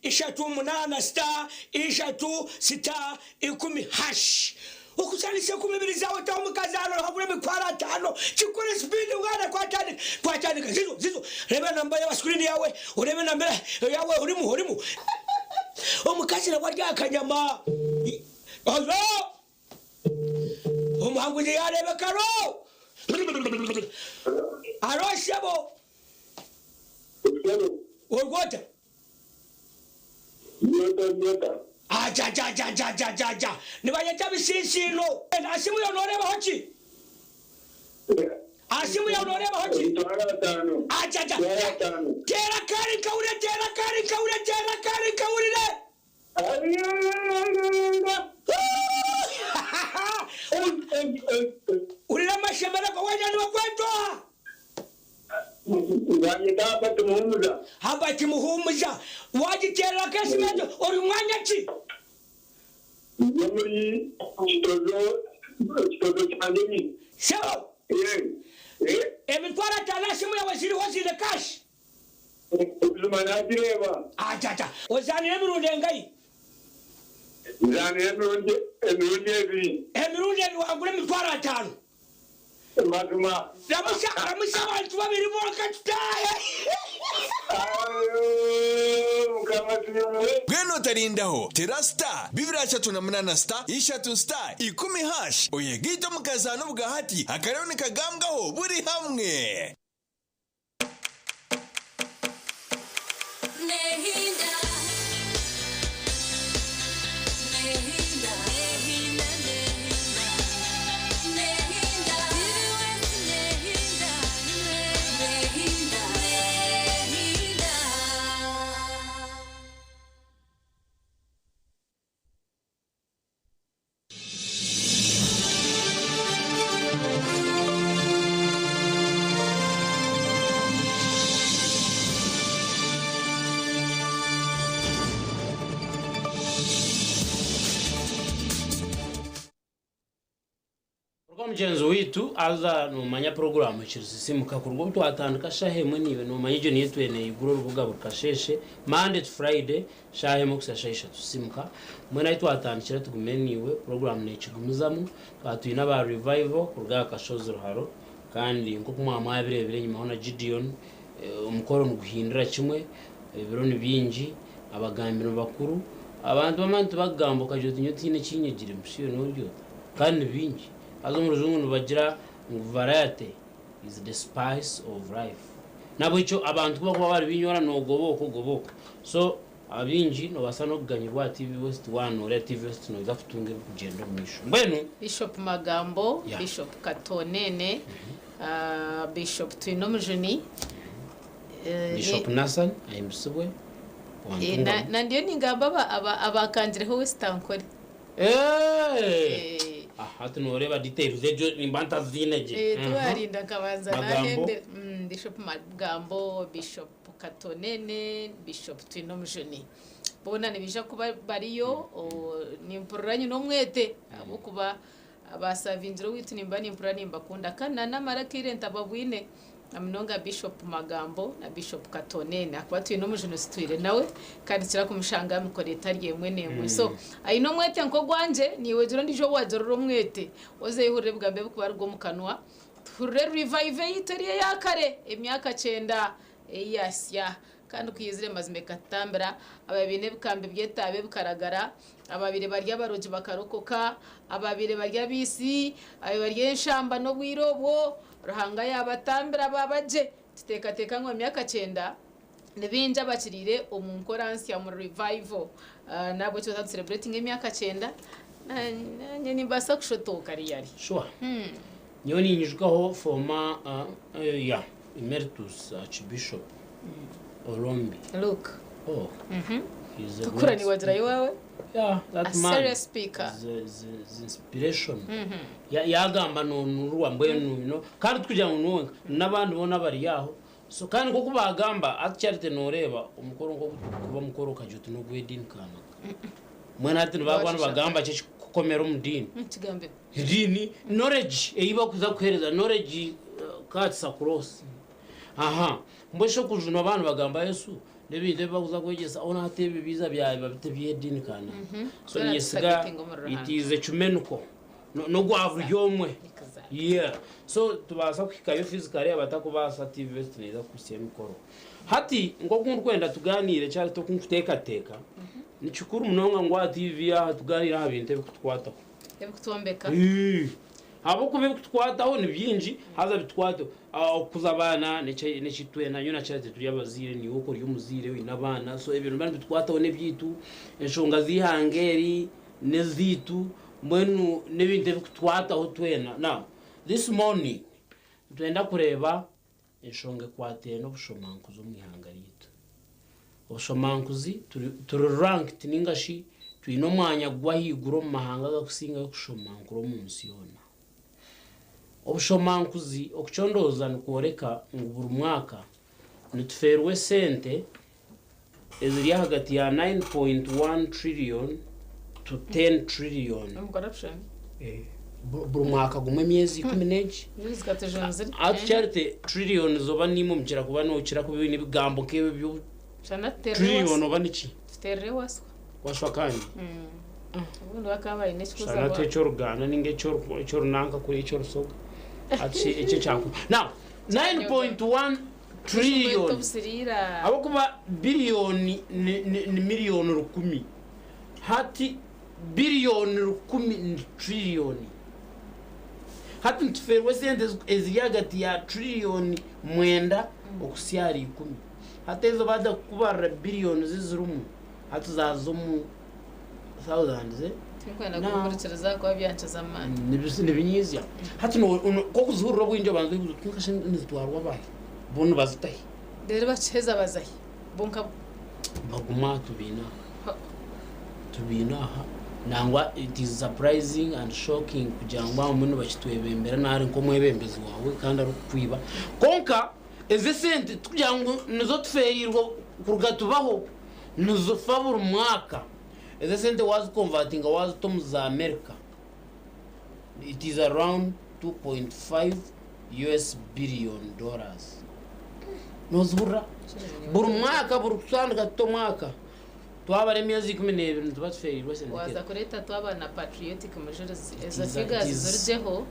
3 8 star 3 star 10 hash ukusanise 12 zawe tamukazano habure mikwara 5 chikore speed ugana kwatandika kwatandika zizo zizo reba namba ya screen yawe urebe namba yawe urimu urimu omukazi na warya akanyama Hello omuhanguzi yarebe karo aro shebo orgota aja ja ja ja ja ja ja nibayeta bisinsino asimu yo noreba hoki asimu yo noreba hoki aja ja tera kari kaure tera kari kaure tera kari kaure urira mashemera kwa wajani wakwetoa haba timuhumuza wagiterera kesi mejo uri mwanya ki sebo emitwaro 5 asimu yawe ziriho zine kashi ajaja ozanire emirundi engayi emirundi ebiri wangura emitwaro 5 Mazima. Ramusha ramusha abantu babiri bonka tutahe. Bweno utarindaho tera star 238 star 3 star 10 hash oyegita mukazano bwahati akarero nikagambwaho buri hamwe. Nehinda. Nehinda. Nehinda. Nehinda. Nehinda. Nehinda. Nehinda. Urwa mugenzi witu aza numanya programu kirisimuka kurwo twatandika shahemwe niwe numanya ijyo niyo twene iguro rubuga burkasheshe Monday to Friday shahemwe kusashesha tusimuka mwe nayo twatandikira tugume niwe program nekigumizamu twatwina aba revival kurwa kashozi ruharo kandi nko kumwa birebire nyuma ho na Gideon umukoro nuguhindura kimwe ibiro ni bingi abagambiro bakuru abantu bamantu bagambo kajo tinyotine kinyegire musiyo n'uryo kandi bingi azo mu ruzungu nubagira ngo variety is the spice of life nabo icyo abantu kuba kuba bari binyora nogoboka goboka so abingi no basa no kuganyirwa TV West 1 ore TV West no zakutunge kugenda mwisho mbwenu Bishop Magambo, Yeah. Bishop Katonene, Bishop Twinomujuni, Bishop Nathan ayimbisibwe. Eh, na ndiyo ningamba abakangireho wesitankore. Eh! Hati noreeba details egyo nimba ntaziine gye. Tubarinda nkabanza Magambo. nahende Bishop Magambo, Bishop Katonene, Bishop Twinomujuni, boona nibaija kuba bariyo. Nimpurira nyine omwete ahabw'okuba abasavingire owaitu, nimba nimpurira nimbakunda kandi nanamara akaire ntababwine, na munonga Bishop Magambo na Bishop Katonene, akuba Twinomujuni situire nawe kandi kira kumushanga mikoro etari emwe n'emwe. So aine omwete nk'ogwangye, niiwe gira ondiijo wagirira omwete, ozehurire ebigambo ebikubaruga omu kanwa, tuhurire revive eyitu eri eyakare, emyaka 90 eyasya, kandi kuyizire mazima ekatutambira ababiine ebikambi byetaabe bikaragara, ababire bari abarogi bakarokoka, ababire bari abiisi, ababire bari enshamba n'obwire obwo Ruhanga yabatambira babagye. Tuteekateeka ngu emyaka 90 nibingi abakiriire omu nkora nsya mu revival. Nabwo tuba celebrating emyaka 90, nanye nimbaasa kushotoka riyari. Sure. Nyowe ninyijukaho former yeah, emeritus Archbishop Orombi. Look. Oh. He's a Tukura great niwagira iwawe. Yeah, that A man serious speaker. is inspiration. Yagamba nonurwa mbwenu kandi tukugira ngu nuwe n'abandi bona bari yaho. So kandi nkoku bagamba ati Charity, noreba omukoro nko kuba mukoro kajuti uti n'ogw'ediini kanaka. Mwena ati nibagwa nibagamba kyo kikukomera omu diini. Kigambe. Ediini knowledge ei bakuza kuhereza, knowledge cuts across. Aha, mbwesho kujuna abantu bagamba Yesu n'ebintu ebi bakuza kwegyesa ona hati ebi biza byawe babite by'ediini kana. So Twena nyesiga tutargetinga omu Ruhanga. it is ecumenical n'ogwa buri omwe, yeah. So tubaasa kuhikayo physically, abatakubaasa TV West neeza kuhitsya emikoro. Hati nk'oku ndikwenda tuganiire, Charity, oku nkuteekateeka ni kikuru munonga ngu aha TV aha tuganiire aha bintu ebikutukwataho. Ebikutombeka. Ahabw'okuba ebikutukwataho ni bingi, haza bitukwate. Okukuza abaana nekitwena nyo na Charity turi abazaire, niiwe ori omuzaire oine abaana, so ebintu biba nibitukwataho n'ebyaitu, enshonga z'eihanga eri n'ezaitu, mbwenu n'ebintu ebikutukwataho twena. Now this morning nitwenda kureeba enshonga ekwataine n'obushomankuzi omu ihanga ryaitu. Obushomankuzi, turi ranked ninga shi twine omwanya gw'ahaiguru omu mahanga agakusingayo kushomankura omu nsi yoona. Obushomankuzi, okucondooza nikworeka ngu buri mwaka nitufeerwa esente eziri ahagati ya 9.1 trillion to 10 trillion Omu corruption. Buri mwaka gumwe, emyezi 11. Zikatujunzire. Ati Charity, trillion zoba nimwe mukira kuba nokira kuba ebine ebigambo nk'ebyo byo trillion oba niki? Tuterere waswa. Washwa kandi. Ubundi bakaba bayine ekikuza. Shana ati ekyoruganda ninga ekyorunanka kuri ekyorusoga, ati ekyo kyaku now 9.1 trillion. Obusiriira. Ahabwokuba biliyoni ni miliyoni 1000, hati biliyoni 1000 ni triliyoni. Hati nituferwa esente eziri hagati ya triliyoni 9 okuhitsya ahari 10. Hati ezo bada kukubarira biliyoni zizirimu, hati zaza omu thousands, eh? Tinkwenda kuhurikiriza kuba byankiza amaani. Nibinyizya hati kokuzihurira obwingi, obanza oyebuuza oti nkashe nizitwarwa abahi, bo nibazitahi? Rero bakiheza bazahi bonka? Baguma tubiine aha, tubiine aha. Nangwa it is surprising and shocking kugira ngu abamwe nibakitwebembera nari nk'omwebembezi wawe kandi arikukwiba. Konka ezi esente tukugira ngu nizo tufeerirwe kuruga tubaho, nizifa buri mwaka. Ezi esente waziconvertinga wazita omu za America, it is around 2.5 US billion dollars. Nozihurira buri mwaka, buri kutandika tuta omwaka, twabara emyezi 12 nituba tufeerirwe esente. Waza kureeta twaba na patriotic mujurizi ezo It figures zirijeho,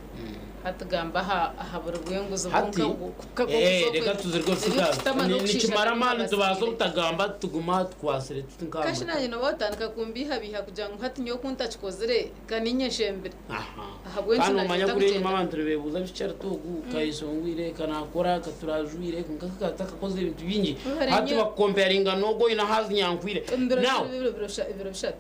hatugamba aha buri bwenguzi. Hati reka tuzirwe figures. Nikimara amaani, tubaasa obutagamba, tuguma tukwasire tuti Kashi nka nanye noba watandika kumbihabiha kugira ngu hati nyowe kuntakikozire kaninyeshembere. Ahabw'enki Kandi omanya nagenda kuri enyuma kugyenda? Abantu nibebuuza bikyarito ogu kayeshongwire kanakora katurajwire konka katakakoze ebintu bingi. Hari Hati bakucomparinga n'ogwo oyine ahazi nyankwire Ebiro now. Ebiro 3.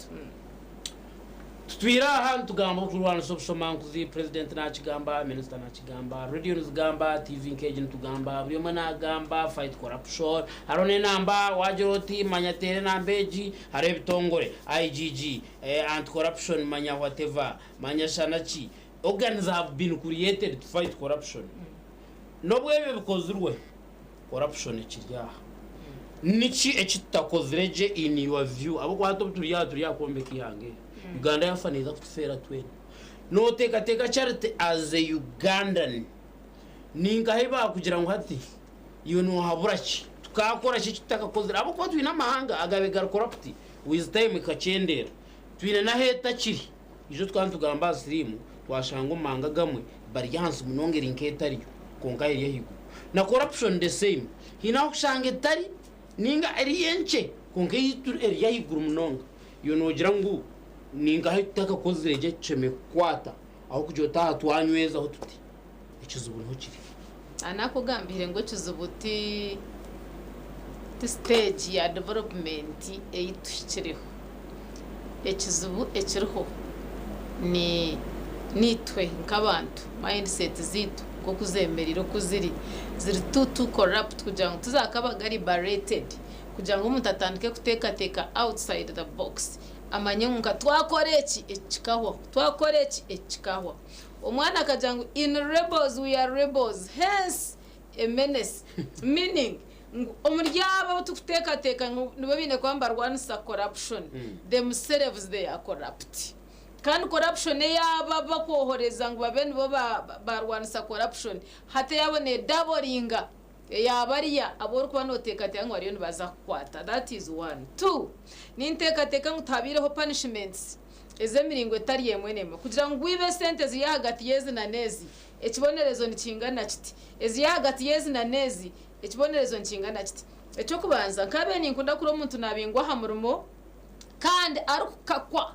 Tutwire aha nitugamba okurwanisa obushomankuzi, Purezidenti nakigamba, minisita nakigamba, rediyo nizigamba, tiivi nk'egi nitugamba, buri omwe nagamba, fight corruption, hariho n'enamba wagira oti manya teera enamba egi, hariho ebitongore, IGG, anti corruption manya whatever, manya shana ki, organs have been created to fight corruption. N'obu ebyo bikozirwe, corruption ekiri aha. Niki eki tutakozire gye in your view? Ahabw'okuba hati obu turi aha turi aha kwombeka eihanga eri. Uganda yaafa neeza kutufeera twena. Nooteekateeka Charity as a Ugandan, ninkahi ei baakugira ngu hati iwe noohabura ki? Tukaakora ki eki tutakakozire? Ahabw'okuba twine amahanga agaabaire gari corrupt, with time ekakyendeera. Twine n'ahu etakiri. Ijo tukaba nitugamba aha siriimu, twashanga omu mahanga agamwe bari ahansi munonga eri nk'etariyo kwonka eri ahaiguru. Na corruption the same, haine ahu orikushanga etari ninga eri enkye kwonka eyaitu eri ahaiguru munonga. Iwe noogira ngu ninkahi tutakakozire gye tushemereire kukwata ahabw'okugira oti aha twanywezaho tuti ekizibu niho kiri. Nakugambiire ngu ekizibu ti ti stage ya development ei tuhikireho. Ekizibu ekiriho ni niitwe nk'abantu mindset zaitu nk'oku zemereire oku ziri, ziri too too corrupt kugira ngu tizakabaga liberated kugira ngu omuntu atandike kuteekateeka outside the box amanye ngu nka twakora eki, eki kikahwaho, twakora eki, eki kikahwaho. Omwana akagira ngu in rebels we are rebels hence a menace meaning ngu omuri abo abu turikuteekateeka ngu nibo baine kuba nibarwanisa corruption themselves they are corrupt. Kandi corruption eyaabo abu bakwohoreza ngu babe nibo barwanisa corruption hati eyaabo nedaboringa eya bariya abu orikuba noteekateeka ngu bariyo nibaza kukukwata that is one. Two, ninteekateeka ngu tihabaireho punishments ez'emiringo etari emwe n'emwe kugira ngu wibe esente eziri ahagati y'ezi na n'ezi, ekibonerezo nikingana kiti, eziri ahagati y'ezi na n'ezi, ekibonerezo nikingana kiti. Eky'okubanza, nkaabaire ninkunda kureba omuntu naabingwa aha murimo kandi arikukakwa,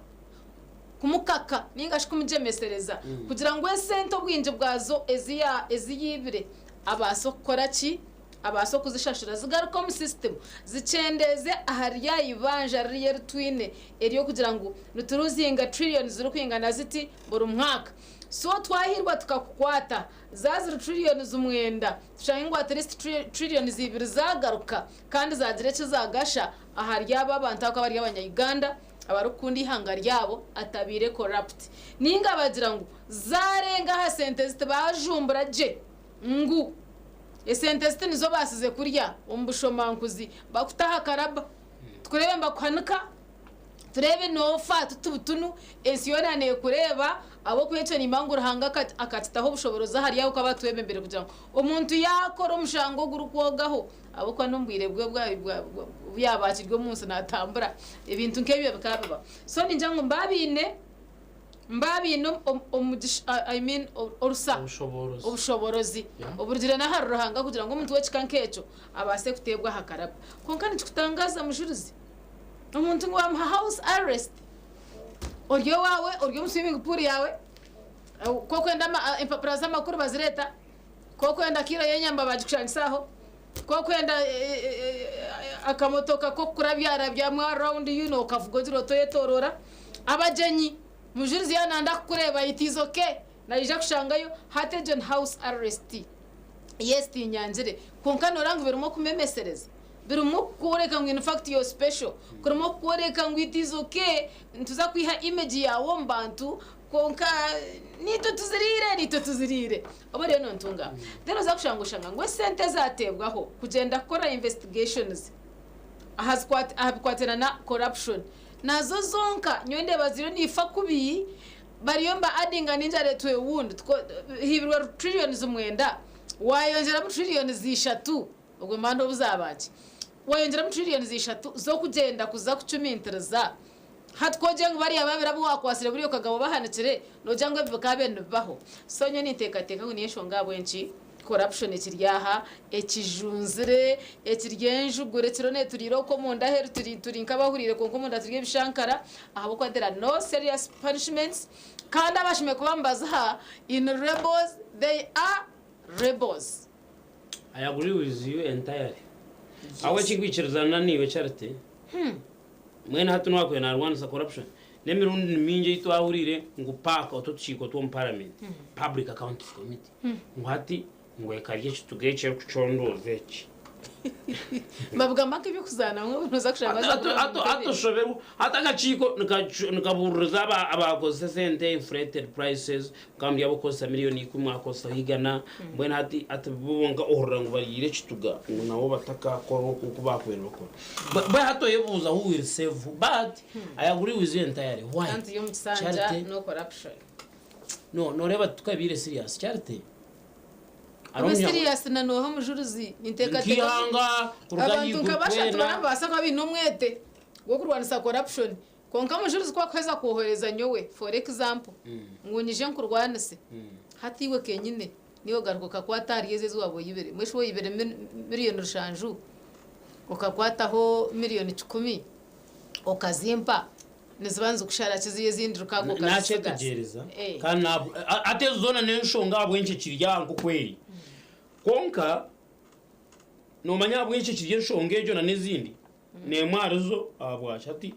kumukaka nainga shi kumugyemesereza kugira ngu esente obwingi bwazo ezi ezi yaibire abaase kukora ki? Abaase okuzishashura zigaruke omu system zikyendeeze ahari rya ibanja ririya eri twine ery'okugira ngu nituruzinga trillions zirikwingana ziti buri mwaka. So twahirwa tukakukwata za ziri trillions mwenda tushange ngu at least trillions ibiri zagaruka kandi zagira eki zagasha ahari abo abantu ahabw'okuba bari abanya Uganda abarikukunda eihanga ryabo atabaire corrupt. Ninga bagira ngu zarenga aha sente ziti bajumbura gye ngu Esente ezi tinizo baasize kurya omu bushomankuzi, bakuta aha karaba tukureebe nibakuhanika, tureebe noofa tuti butunu, ensi yoona neekureeba ahabw'okuba ekyo nimba ngu Ruhanga akakitaho obushoboorozi ahari abo ku abatwebembere kugira ngu omuntu yaakora omushango ogurikwogaho ahabw'okuba n'omu bwire bwe obu yaaba akiri omu nsi naatambura ebintu nk'ebyo bikaba bibaho. So ningira ngu mbabiine. Mba baine omugisha, I mean orusa, obushoboorozi oburugire n'ahari Ruhanga kugira ngu omuntu w'ekika nk'ekyo abaase kuteebwa aha karaba. Kwonka nikikutangaaza mujurizi, omuntu ngu bamuha house arrest, ori owaawe, ori omu swimming pool yaawe, ku orikwenda empapura z'amakuru bazireeta, ku orikwenda kiiro y'enyama bagikushangisa aho, Ku orikwenda akamotoka k'okukurabyarabyamu around you nookavuga ogira oti oyetooroora. Abagyenyi, mujurizi yaaba nayenda kukureeba it is okay, naija kushangayo. Hati egyo ni house arrest. Yes tinyangire, kwonka noreeba ngu birimu okumemesereza, birimu okukworeka ngu in fact you're special, kurimu okukworeka ngu it is okay, nituza kwiha image yaawe omu bantu Kwonka naitwe tuziriire, naitwe tuziriire. Oba oriyo nontunga. Then oza kushanga oshanga ngu esente ezateebwaho kugyenda kukora investigations aha bikwatiraine na corruption nazo zonka nyowe ndeeba ziriyo niifa kubi, bariyo niba addinga n'enjara etwewundi. Hibirwe trillions mwenda, wayongyeramu trillions ishatu, obwo manda obu zaaba ki? Wayongyeramu trillions ishatu z'okugyenda kuza kucumintiriza. Hati ku ogira ngu bariya babiri abu waakwatsire buriya okagaba obahanikire, noogira ngu ebi bikaabaire nibibaho? So nyowe ninteekateeka ngu niyo enshonga ahabw'enki corruption ekiri aha, ekijunzire, ekiri enjugura, ekiro neeturiira okwo omunda aheeru turi turi nk'abahuriire kwonka omunda turi ebishankara ahabw'okuba there are no serious punishments kandi abashemereire kuba nibaziha in rebels, they are rebels. I agree with you entirely. Ahabw'enki nkwikirizana naiwe Charity? Mbwenu hati n'owakubaire naarwanisa corruption. N'emirundi ni mingi ei twahuriire ngu PAC, otu otukiiko tw'omu paramenti, Public Accounts Committee, ngu hati ngu ekarya ekituga eki erikucondooza eki. Babigamba nk'eby'okuzaana bamwe nooza kushanga baza kuba omu Hati ntebe. oshoberwa. Hati akakiiko nikabuuririza abakozesa esente, inflated prices, mukaba muri ab'okukozesa 100,000,000 mwakozesaho 100, mbwenu hati hati bo bonka ohurira ngu bariire ekituga ngu nabo batakakora oku baakubaire nibakora. Mbwenu hati oyebuuza who will save who? But I agree with you entirely. Why? Kandi turi omu kisanja Charity, no corruption. no, nooreeba tukabiire serious. Charity, Obe serious na nooha omujurizi ninteekateeka Nk'eihanga kuruga abantu ahaiguru nka bashatu twena. barabaasa kuba baine omwete gw'okurwanisa corruption kwonka omujurizi ku akuheza kwohereza nyowe for example ngu nyije nkurwanise hati iwe kenyine niiwe ogaruka okakwata ahari ezo ezi waaba oyibire mbwenu shi oyibire 7 million okakwataho 100 million okazimpa niziba nizikushara ki ziriya ezindi 6 okazisigaza? Nakyetegyereza kandi ate ezo zoona n'enshonga ahabw'enki kiri aha nk'oku eri. Kwonka noomanya ahabw'enki kiri enshonga egyo na n'ezindi n'emwe aharizo ahabwaki hati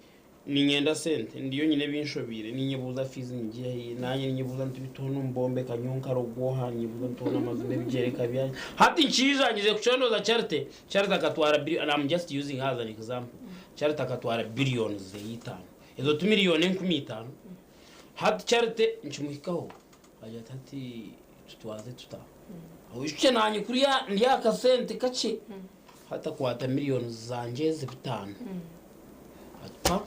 niinyenda sente ndiyo nyine ebinshobeire niinyebuuza fiizi nigiiha hi naanye niinyebuuza nti bitoona omubombeka nyowe nkarogwoha niinyebuuza nti hoona amaju n'ebigyere nkabyanya hati nkiija ngize kucondooza Charity. Charity akatwara and I'm just using her as an example. Charity akatwara billions z'eitaano ezo ti 50 million. Hati Charity nkimuhikaho agira ati hati tutwaze tuta oishukye naanye kuriya ndi akasente kakye hati akwata miliyoni zangye ezi 5 atupa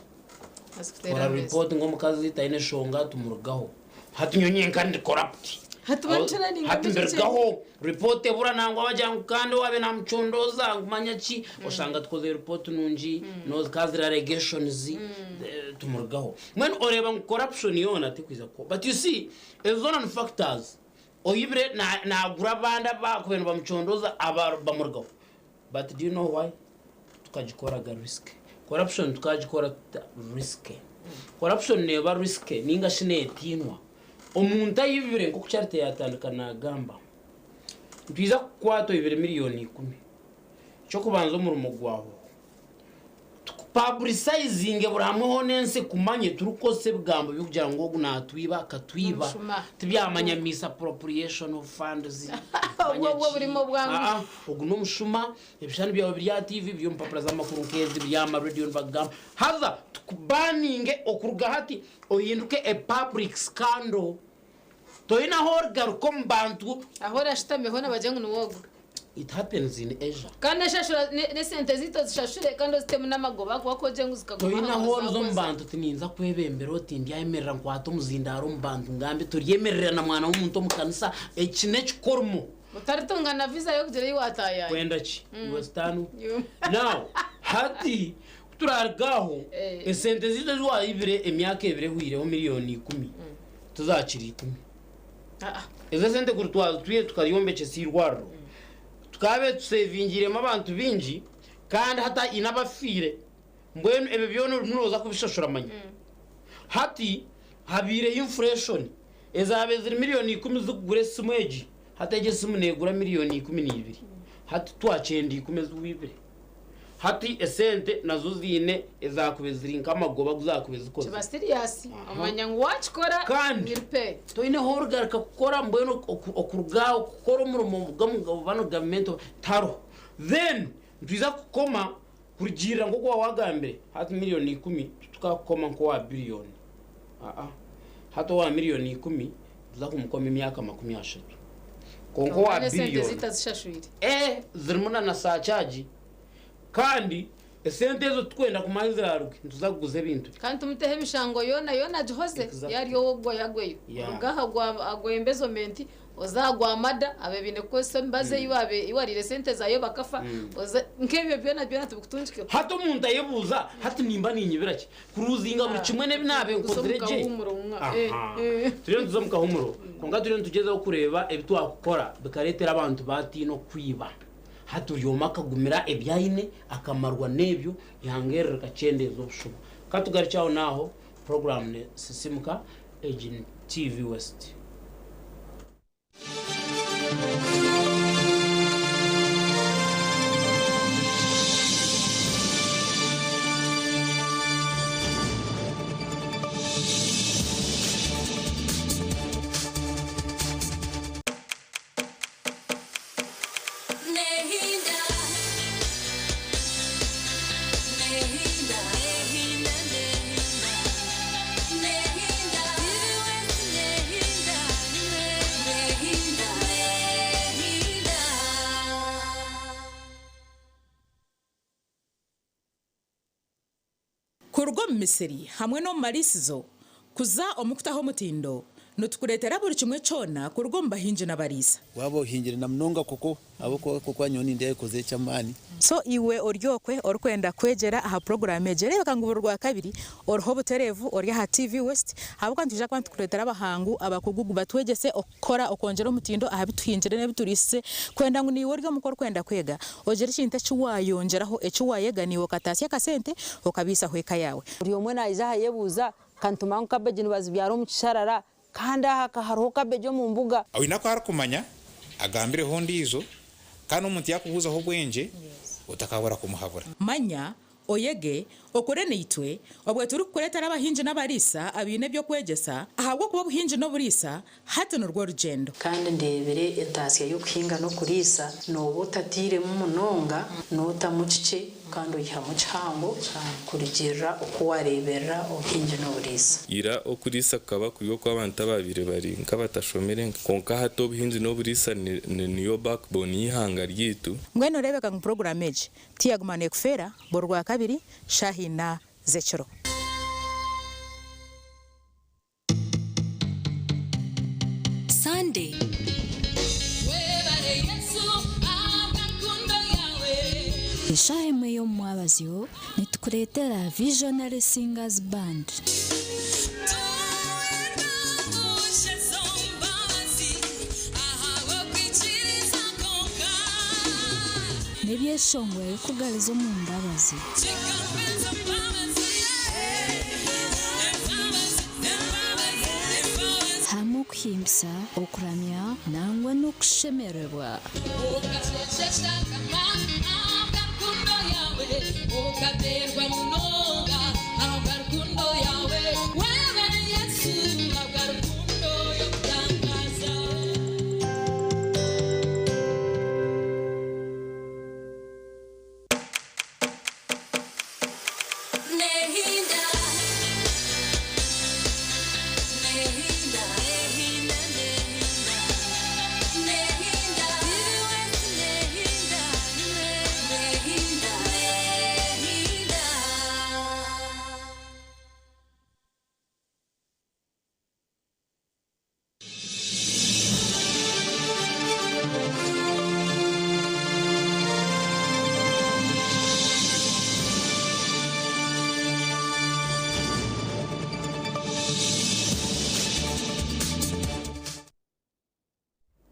kora report ngu omukazi taine nshonga tumurugaho. Hati nyowe nyenka ndi corrupt. Hati bancaraninga Hati mbikye. mbirugaho report ebura nangwa bagira ngu kandi wabe namucondooza ngu manya ki oshanga tukoze report nungi no kazira allegations tumurugaho. Mbwenu oreeba ngu corruption yoona tekwiza kuhwaho, but you see ezo zoona ni factors. Oyibire nagura abandi abakubaire nibamucondooza bamurugaho. But do you know why tukagikoraga risk corruption? Tukagikora tuta risk corruption? Neeba risk ninga shi neetiinwa. Omuntu ayibire nk'oku Charity yatandika nagamba, nitwiza kukwata oyibire 10 million, ekyokubanza omurimo gwawe tukupublicizinge buri hamwe hoona ensi kumanye, turikukozesa ebigambo by'okugira ngu ogu natwiba akatwiba. Omushuma. Tibyamanya misappropriation of funds. Obwo burimo bwangu. Ah, ah, ogu n'omushuma. Ebishushani byawe biri aha TV, biri omu mpapura z'amakuru nk'ezi, biri aha maradiyo nibagamba. Haza tukubaninge okuruga hati ohinduke a public scandal, toine aho origaruka omu bantu. Aho orashutami hoona bagye ngu niwogo. It happens in Asia. Kandi eshashura n'esente ziito zishashure kandi ozitemu n'amagoba kuba kogye ngu zikaguma. Toine aho aho oriza omu zakoze. bantu tininza kwebembera oti ndyayemerera nkwate omuzindaaro omu bantu ngambe turyemerera na mwana w'omuntu omu kanisa eki n'ekikormo. Utaritunga na visa yokugira ei watayaye. Kwenda ki iwe sitaani now hati turarigaho esente zizo eziwayibire emyaka 2 ehwireho 10 million tuzakira 10. Ezo sente kuri twazitwiye tukayombekyesa irwariro tukabe tusevingiremu abantu bingi kandi hata ine abafiire. Mbwenu ebyo byona orimu nooza kubishashura. Manya hati habiireho inflation, ezabe ziri 10 million zikugura esimu egi, hati egi esimu negura 12 million. Hati twakyenda 10 eziwibire, hati esente nazo ziine ezakube ziri nk'amagoba guzakube zikoze. Kiba serious omanya ngu wakikora. Kandi will pay. Toineho orugaruka kukora. Mbwenu okurugaho kukora omurimo bano gavumenti tariho, then nitwiza kukoma kurugirira nk'oku wawagambire hati 10 million tukakukoma nk'owa biliyoni. Aa, hati owa 10 million tuza kumukoma emyaka 30, konka owa N'esente biliyoni zitazishashwire. Zirimu na surcharge, kandi esente ezo tukwenda kumanya ziraruge nituza kuguza ebintu. Kandi tumuteho emishango yoona yoona agihoze. Yari owogwa yagweyo. Orugaha agwa embezzlement, oza agwa murder abe biine kukozesa emibazi ei wabe iwarire sente zayo bakafa. Oza nk'ebyo byona byona tubikutungikeho. Hati omuntu ayebuuza hati nimba ninyibira ki kuruzinga buri kimwe n'ebi nabe nkozire gye. Mukahumuro mwa. Aha. Turiyo nituza omu kahumuro, konka turiyo nitugyezaho kureeba ebi twakukora bikareetera abantu batiina okwiba. Hati buri omwe akagumira ebyayine akamarwa n'ebyo ihanga eri rikakyendeeza obushuma. Katugarukye naho program ne Sisimuka, egi ni TV West. Kuruga omu misiri hamwe n'omu mariisizo kuza omu kutaho omutindo, nitukureetera buri kimwe kyona kuruga omu bahingi n'abariisa. Waaba ohingire na munonga koko ahabw'okuba koko nyowe nindeeba ekozire eky'amaani. So iwe ori okwe orikwenda kwegyera aha puroguraamu egi, reebeka ngu buri Rwakabiri oriho obutereevu ori aha TV West ahabw'okuba nitwija kuba nitukureetera abahangu abakugu batwegyese okukora okwongyera omutindo aha bi tuhingire n'ebi turiisize kwenda ngu naiwe ori omuka orikwenda kwega ogire ekintu eki waayongyeraho eki waayega naiwe okataasya akasente okabiisaho eka yaawe. Buri omwe naija aha ayebuuza, Ka nitumanya ngu kabeegi nibazibyara omu kisharara, kandi aha ka hariho kabeegi omu mbuga. Oine aku arikumanya, agambireho ondiijo, kandi omuntu yaakubuuzaho obwengye, otakabura kumuhabura. Manya, oyege, okore naitwe, obwe turikukureetera abahingi n'abariisa abaine eby'okwegyesa, ahabw'okuba obuhingi n'oburiisa hati nirwo rugyendo. Kandi ndeebire entaasya y'okuhinga n'okuriisa, nooba otatairemu munonga, nootamu kikye kandi oihamu kihango kurugiirira oku waareeberera obuhingi n'oburiisa. Ira okuriisa kukaba kuri okw'abantu abaabaire bari nk'abatashomire kwonka hati obuhingi n'oburiisa niyo backbone y'eihanga ryaitu. Mbwenu reebeka ngu puroguraamu egi tiyaguma neekufeera buri Rwakabiri shaaha ina z'ekiro. Sunday. Eshaaha emwe y'omu mwabazyo nitukureetera Visionary Singers Band. N'ebyeshongoro ebirikugariza omu mbabazi. Hamwe okuhimbisa, okuramya nangwa n'okushemererwa.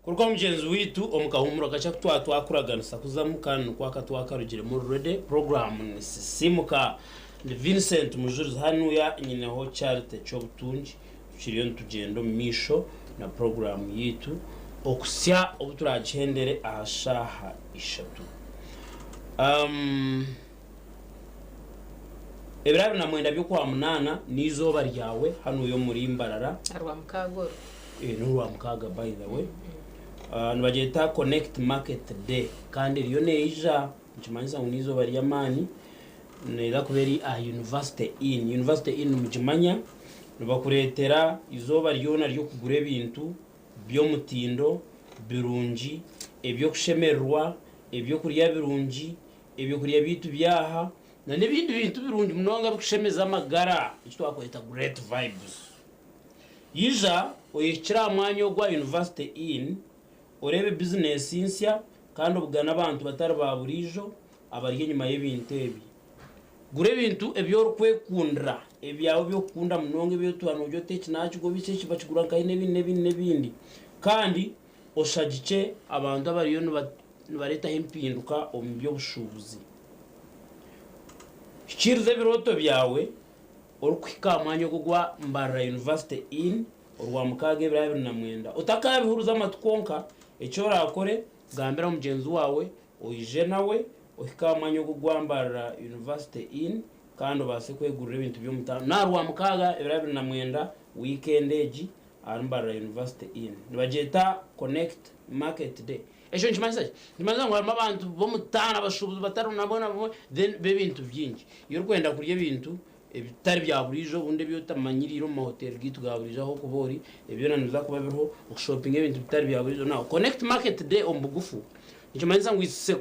Kuruga omugyenzi waitu omu kahuumuro kakye aku twaba twakuraganisa kuzamu kandi nikwo aka twakarugiremu already, puroguraamu nisisiimuka. Ndi Vincent Mujurizi hanuya nyineho Charity Kyobutungi tukiriyo nitugyenda omu maisho na puroguraamu yaitu okuhitsya obu turaagihendere aha shaaha ishatu. Um, ebiro 29 by'Okwamunaana n'eizooba ryawe hanuya omuri Mbarara. Arwamukaaga oru. Eh, n'orwamukaaga by the way. Uh, nibagyeta Connect Market Day kandi eriyo neija nikimanyisa ngu n'eizooba ry'amaani neeza kuba eri aha University Inn. University Inn nimugimanya nibakureetera eizooba ryona ry'okugura ebintu by'omutindo birungi, eby'okushemererwa, ebyokurya birungi, ebyokurya byaitu by'aha na n'ebindi bintu birungi munonga ebirikushemeza amagara eki twakweta great vibes. Ija oyehikire aha mwanya ogwa University Inn oreebe bizinesi nsya kandi obugane abantu batari ba buriijo abari enyima y'ebintu ebi. Gura ebintu ebi orikwekundira, ebyawe ebi orikukunda munonga ebi orikutuura noogira oti eki naakigura oba eki bakigura nkahi n'ebindi n'ebindi n'ebindi. Kandi oshagikye abantu abariyo nibareetaho empinduka omu by'obushuubuzi. Hikiiriza ebirooto byawe orikuhika aha mwanya ogu ogwa Mbarara University Inn Orwamukaaga ebiro 29. Otakaabihuruza amatu kwonka, eki oraakore, gambira mugyenzi waawe oije nawe ohike aha mwanya ogu ogwa Mbarara University Inn kandi obaase kwegurira ebintu by'omutaano n'aha Rwamukaaga ebiro 29 wiikendi egi ahari Mbarara University Inn. Nibagyeta Connect Market Day. Ekyo nikimanyisa ki? Nikimanyisa ngu harimu abantu b'omutaano, abashuubuzi batari bamwe na bamwe then b'ebintu bingi. Iwe orikwenda kurya ebintu ebitari bya buriijo obundi ebi otamanyiriire omu mahoteeri gaitu ga buriijo ahu orikuba ori, ebyo byona nibiza kuba biriho, okushopinga ebintu bitari bya buriijo. Now, Connect Market Day omu bugufu nikimanyisa ngu it's a,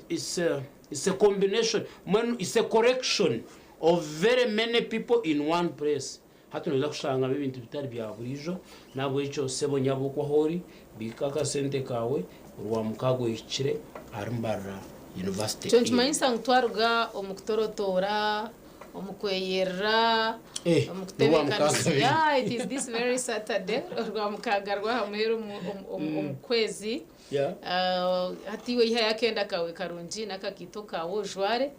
it's a, it's a combination, mbwenu it's a correction of very many people in one place. Hati noija kushangamu ebintu bitari bya buriijo, n'ahabw'ekyo sebo nyabo okwo ahu ori, biika akasente kaawe, Orwamukaaga ohikire ahari Mbarara University Ekyo Inn. nikimanyisa ngu twaruga omu kutorotoora, omu kweyerera, Eh, omu n'orwamukaaga kutebeekanisa. biri. Yeah, it is this very Saturday, Orwamukaaga rw'aha muheru omu, omu, omu, omu kwezi. Yeah. Ah, hati iwe ihayo akenda kaawe karungi n'akakiito kaawe ojware.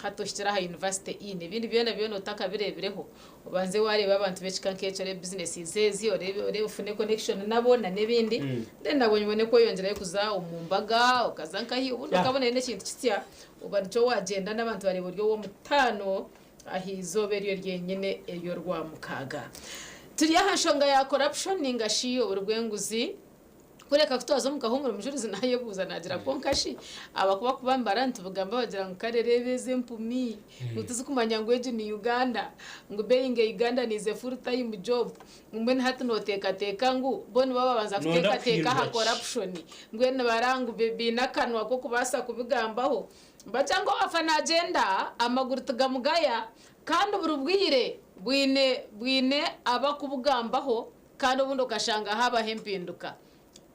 Hati ohikire aha University Inn, ebindi byona byona otakabireebireho, obanze waareeba abantu b'ekika nk'ekyo, oreebe businesses ezi, oreebe oreebe ofune connection nabo na n'ebindi, then nabwo obone kweyongyerayo kuza omu mbaga, okaza nkahi, obundi okabona haine ekintu kisya, oba nikyo waagyenda n'abantu bareeba ori ow'omutaano aha izooba eryo ryenyine ery'Orwamukaaga. Turi aha nshonga ya corruption ninga shi oburi bw'enguzi. Kureka ku twaza omu kahuumuro omujurizi naayebuuza naagira kwonka shi abakuba kuba nibara nitubigamba bagira ngu kare reeba ezi empumi ngu tizikumanya ngu egi ni Uganda ngu being a Ugandan is a full time job ngu mbwenu hati nooteekateeka ngu bo nibo babanza Nooyenda kuteekateeka aha kuhindura ki? corruption mbwenu nibara ngu baine akanwa k'okubaasa kubigambaho bagira ngu owaafa naagyenda amaguru tigamugaya kandi buri bwire bwine bwine abakubugambaho Kandi obundi okashanga habaho empinduka.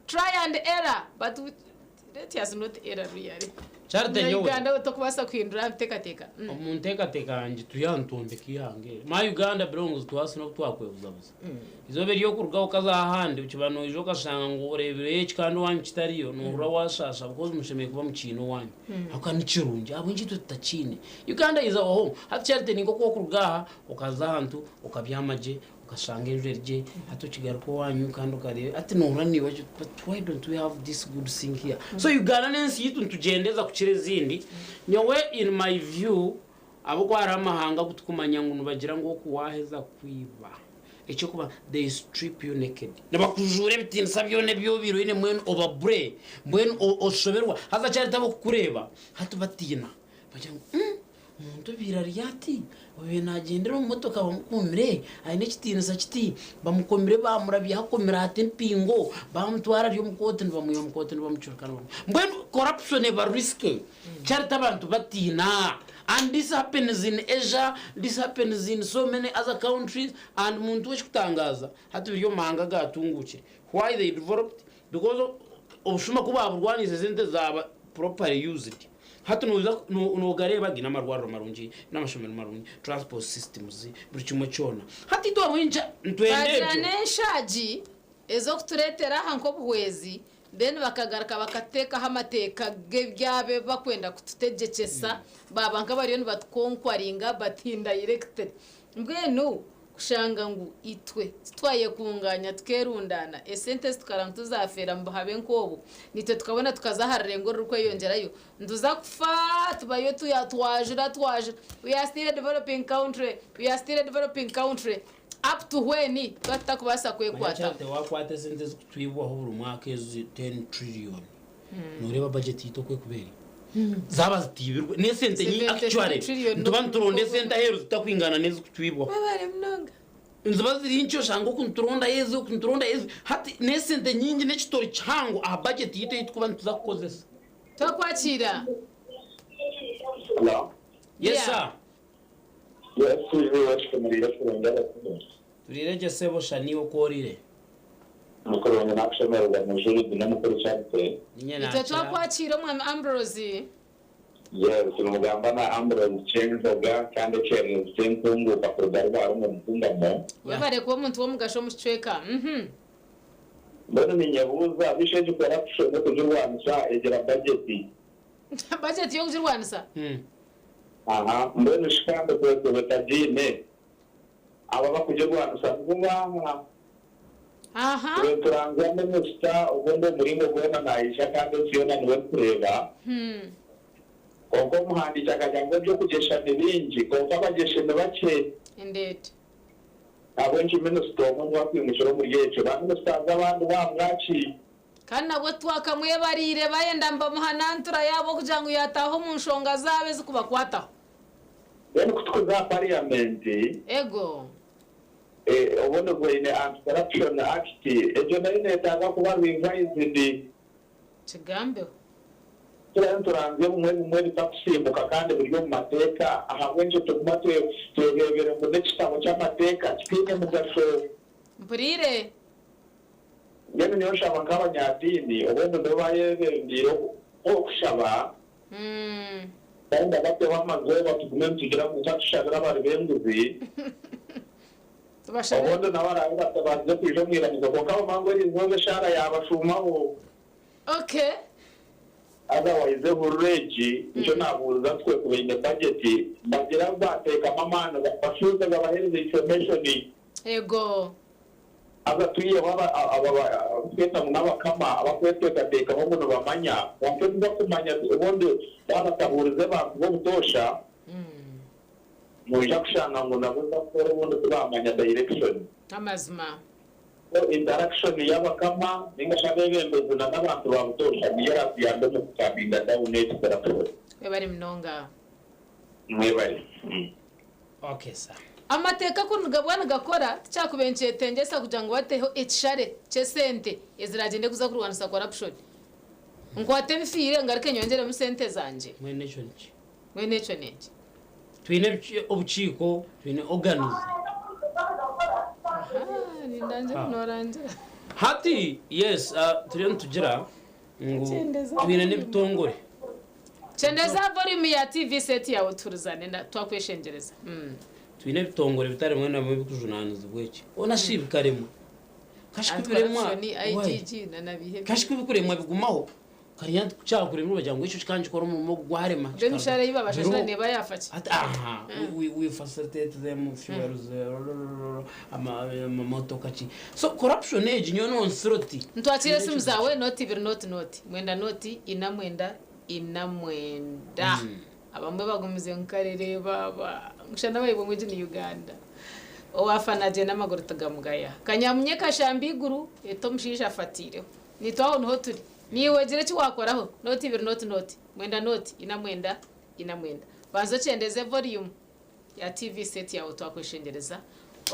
Try and error but let us not error really. Charity Na nyowe. Uganda we tokubaasa kuhindura aha biteekateeka. Omu nteekateeka yangye turi aha nitwombeka eihanga eri. My Uganda belongs to us n'obu twakwebuzabuza. Eizooba ery'okurugaho okaza ahandi okiba noija okashanga ngu oreebireyo eki kandi owaanyu kitariyo, noohurira waashaasha because mushemereire kuba mukiine owaanyu. Ahabw'okuba ni kirungi ahabw'enki itwe tutakiine? Uganda is our home. Hati Charity ni nk'oku orikuruga aha okaza ahantu okabyama gye, Okashanga enju eri gye, hati okigaruka owanyu kandi okareeba hati nohurira niiwe oti but why don't we have this good thing here? So Uganda n'ensi yaitu nitugyendeza kukira ezindi. Nyowe in my view ahabw'okuba hariho amahanga agu tukumanya ngu nibagira ngu oku waaheza kwiba eky'okuba they strip you naked. Nibakujuura ebitiinisa byona ebi obaire oine mbwenu obabure mbwenu oshoberwa haza kyareta ab'okukureeba hati batiina bagira ngu umm Omuntu obaire ari ati, obaire naagyendera omu motoka bamukuumire, aine ekitiinisa kiti, bamukomire baamurabyaho akomire ati empingo, baamutwara ari omu kooti nibamwiha omu kooti nibamucurika nibamu. Mbwenu corruption eba risky, kyareta abantu batiina and this happens in Asia, this happens in so many other countries and muntu we ekikutangaaza hati biri omu mahanga agaatunguukire. Why they developed? Because obushuma ku baaburwaniise sente zaaba properly used. Hati noija nogareeba gaine amarwariro marungi, n'amashomero marungi, transport systems, buri kimwe kyona. Hati itwe ahabw'enki nitwenda Baagira ebyo? n'enshaagi ez'okutureetera aha nk'obuhwezi, then bakagaruka bakatuteekaho amateeka g'ebyabo ebi bakwenda kututegyekyesa, baaba nk'abariyo nibatukonkwaringa but indirectly. Mbwenu Kushanga ngu itwe titwayekunganya tukerundaana, esente ezi tukaraba ngu tizafeera mu buhabe nk'obu, naitwe tukabona tukaza aha rurengo orurikweyongyerayo, nituza kufa tubayo twajura twajura, we are still a developing country, we are still a developing country, up to when twaba tutakubaasa Manya kwekwataho. Charity wakwata esente ezikutwibwaho buri mwaka ezi 10 trillion noreeba budget yaitu oku ekuba eri. Zaaba zitiibirwe n'esente nyingi 73 actually trillion nituba nituronda n'obu- esente aheeru zitakwingana n'ezikutwibwaho. Webare munonga. Niziba ziri nkye oshanga oku niturondayo ezi oku niturondayo ezi hati n'esente nyingi n'ekitori kihango aha budget yaitu ei turikuba nituza kukozesa. Twakwakiira. Hello. Yes Yeah. sir. Yes, turiho tushemereire kurungi abakuru. Turiire gye sebo sha niiwe oku oriire? Mukuru wangye nakushemererwa mujurizi n'omukuru Charity. Ninye Itwe nakira. twakwakiira Omwami Ambrose. Yes, nimugamba na Ambrose Kyenjoga kandi ekyererezi ky'entunguuka kuruga Rubare omu Ntungamo. Webare kuba omuntu w'omugasho omu kicweka. Mhm. Mbwenu ninyebuuza, bisha egi corruption okugirwanisa egira budget? Budget y'okugirwanisa? Aha, mbwenu shi kandi kwetwe batagiine, abo abakugirwanisa nibo baaha? Aha. Twe nituranzya minisita obundi omuringo gwona naija kandi ensi yoona niwe erikureeba. Kwonka omuhandiiki akagira ngu eby'okugyesha ni bingi kwonka abagyeshe ni bakye. Indeed. Ahabw'enki minisita omwe niwe akwimukira omuri ekyo? Ba minisitazi abandi bahabwaki? Kandi nabwo twakamwebariire bayenda nibamuha nantura yaabo okugira ngu yataaha omu nshonga zaabo ezikubakwataho. Then ku tukuza aha parliament. Ego. Obundi bweine Anti Corruption Act egyo nayo netaaga kuba revised. Kigambeho. Turiyo nituranzya ebimwe bimwe ebitakusiimuka kandi biri omu mateeka, ahabw'enki tuguma twereebire ngu n'ekitabo ky'amateeka kitaine mugasho? Mpuriire. Mbwenu nyowe nshaba nk'abanyadiini, obundi nibo baayebembeire okushaba, kandi bateho amazooba tugume nitugira ngu ka tushabire abari b'enguzi, obundi nabo baraabe batabaasize kwija omu iramizo, kwonka bamanya ngu eri izooba eshaara yaabashuumaho. Okay. Otherwise ehururu egi nikyo nabuuriza nti kwe kubaine budget bagira abu bateekamu amaani bashuuze babahereze information. Ego. Haza twiheho aba abu tweta ngu nabakama abakweteekateekaho ngu nibamanya kwonka ebi bakumanya obundi baaba batabuurize bantu b'obutoosha noija kushanga ngu nabo ebi bakukora obundi tibamanya direction. Amazima. So interaction y'abakama ninga shi abebembezi na n'abantu ba butoosha niyo eratuyambe omu kukaminga down egi corruption. Webare munonga. Mwebare. Okay sir. Amateeka ku nigabwa nigakora, tikyakubaire nikyetengyesa kugira ngu bateho ekishare ky'esente eziragyende kuza kurwanisa corruption. Nkwate ebifiire ngaruke nyongyeremu sente zangye. Mbwenu ekyo niki? Mbwenu ekyo n'enki? Twine obukiiko, twine organs. Ahaa, nindangira Ah. norangira. Hati yes, turiyo nitugira ngu Kyendeza twine volume. n'ebitongore. Kyendeza volume ya TV set yawe tuhurizane na twakweshengyereza. Twine ebitongore bitari bimwe na bimwe ebirikujunanizibwa eki. Hoona shi bikaremwa? Kashi ku biremwa, Anti-corruption, why? IGG na nabihe. Kashi ku bikuremwa bigumaho? Kariya nti ku kyakuremire bagira ngu ekyo kikaba nikikora omurimo ogu gwarema. Mbwenu emishahara ei babashashura Biriho. neeba yaafa ki? Ati aha, we facilitate them fuels, amamotoka ki. So corruption egi nyowe nonsira oti. Ntwakire esimu zaawe noti ibiri noti noti mwenda noti ina mwenda ina mwenda. Abamwe bagumize ngu karere baaba ngu shana baayebwa ngu egi ni Uganda. Owaafa naagyenda amaguru tigamugaya. Kanyamunye kashamba eiguru ete omushaija afatiireho. Naitwe aho niho turi. Naiwe gira eki waakoraho noti ibiri noti noti mwenda noti ina mwenda ina mwenda. Banza okyendeze volume ya TV set yaawe twakweshengyereza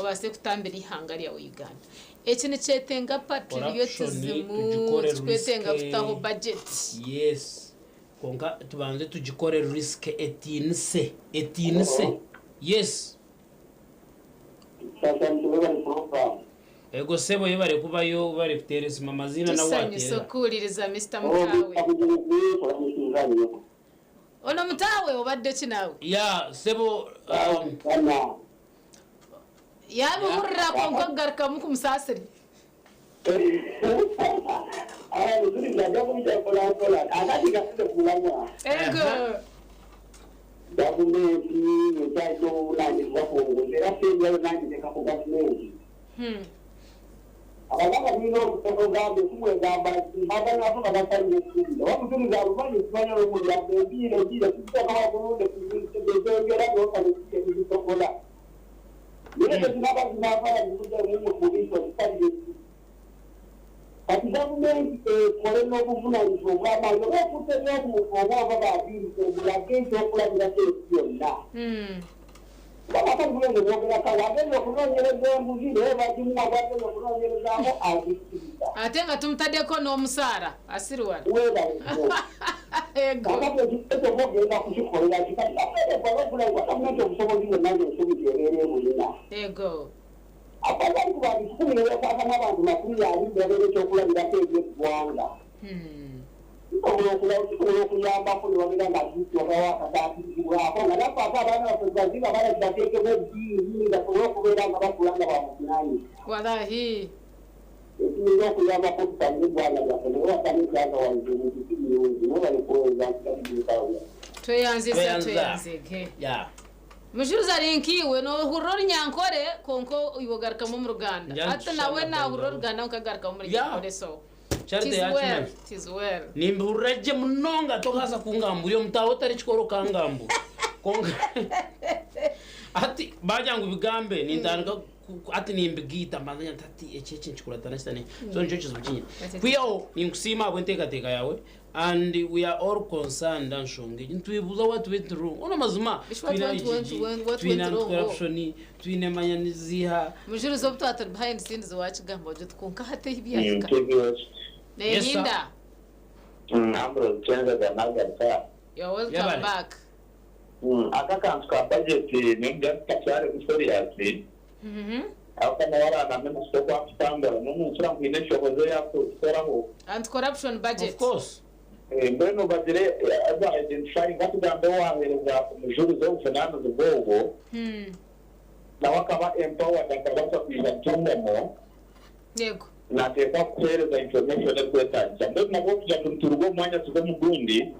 obaase kutambira eihanga ryawe Uganda. Eki nikyetenga patriotism, Tugikore tikwetenga risk. kutaho budget. Yes. Kwonka tubanze tugikore risk etiinise. Etiinise. Yes. Ego sebo yebare kubayo webare kuteera esimu amaziina nawe Tusanyuse wateera. okuwuliriza Mister Mutaawe. Ono Mutaawe obadde ki naawe? Ya sebo Yaabihurira kwonka okugarukamu kumusaasire. Ego. Gavumenti ekyalina obuvunanyizibwa ku nguzi era sembyayo nange nteka ku gavumenti. Abaganda tulina ogamba ekumwegamba abantu babasalira essuubi oba mutuliza alumanyi kimanya n'omulyango embiira embiira tuzitakabakulunde ezongera nokaezisobola naye tezinaba zinafala zivudde mu bisalira essuubi. Kati gavumenti ekole n'obuvunanyizibwa obw'amaanyi oba okutte n'omuntu oba oba babirise obulage ekyokulabirako ensi yonna. Kuba bulungi bwogera kale agenda okunoonyereza embuzi naye bagimuwa bwagenda okunoonyerezaamu agikkiriza. Ate nga tumutaddeko n'omusaara asiriwala. Weebale nnyo. Ego. Kakati ekyo oba ogenda kukikolera ki? Kati gavumenti ekole okulabika gavumenti obusobozi bwonna ng'ensobi gyebeera ebulina. Ego. Abazali ku bantu 10 ne beekwata n'abantu 20 babeera ekyokulabirako eri eggwanga. Kisobola okuyambako ne babeera nga zituukawo akataatirizibwako nga naffe ate abaana baffe baziba bala bateekemu eddiini basobole okubeera nga bakula nga babuvunaanyizibwa. Walahi. Ekiyinza okuyambako tutambule eggwanga lyaffe naye watali ekyaga ebintu si birungi naye balikuweereza nti Tweyanziza Tweyanza. tweyanzege. Ya. Mujuruza ari nkiwe nohurira orunyankore konka iwe ogarukamu omu Ruganda. Njya Hati nawe ntushanga nahurira Ruganda. Oruganda nkagarukamu omu Ya. Runyankore so. Charity Tis well, yakimanyi. tis well. Nimbihurira gye munonga tokaasa kungamba ori omutaaho otari kikora okangamba. Konka ati bagira ngu bigambe nintandika ati nimbigiita mbanza nti ati eki eki nkikuratana kitane. So nikyo kizibu kinyine. Kwihaho ninkusiima ahabw'enteekateeka yaawe and we are all concerned anshonga egi nitwebuuza what went wrong. Ono mazima Ish, what twine went- IGG, what twine went wrong? anti-corruption, twine manyaniziha. Mujuruza obu twatari behind scenes wakigamba ogyo konka hati ebyahika. Yes, sir. Nehinda. Ambrose Kyenzaga nagaruka. You're welcome back. Aka kantu ka budget ningira kakyari serious. Aho kana warana minisita okwakutambura n'omuntu nkwine enshohozo yakukoraho. Anti-corruption budget. Of course. Mbwenu bagire aza identifying atugambe wahereza omujulizi obuvunaanizibwa obwo nawe akaba empowered akabaasa kwija kutungamo. Yego. Nateekwa kuheereza information ekwetagisa. Mbwenu nabwo kugira ngu nituruga omu mwanya tuze omu gundi,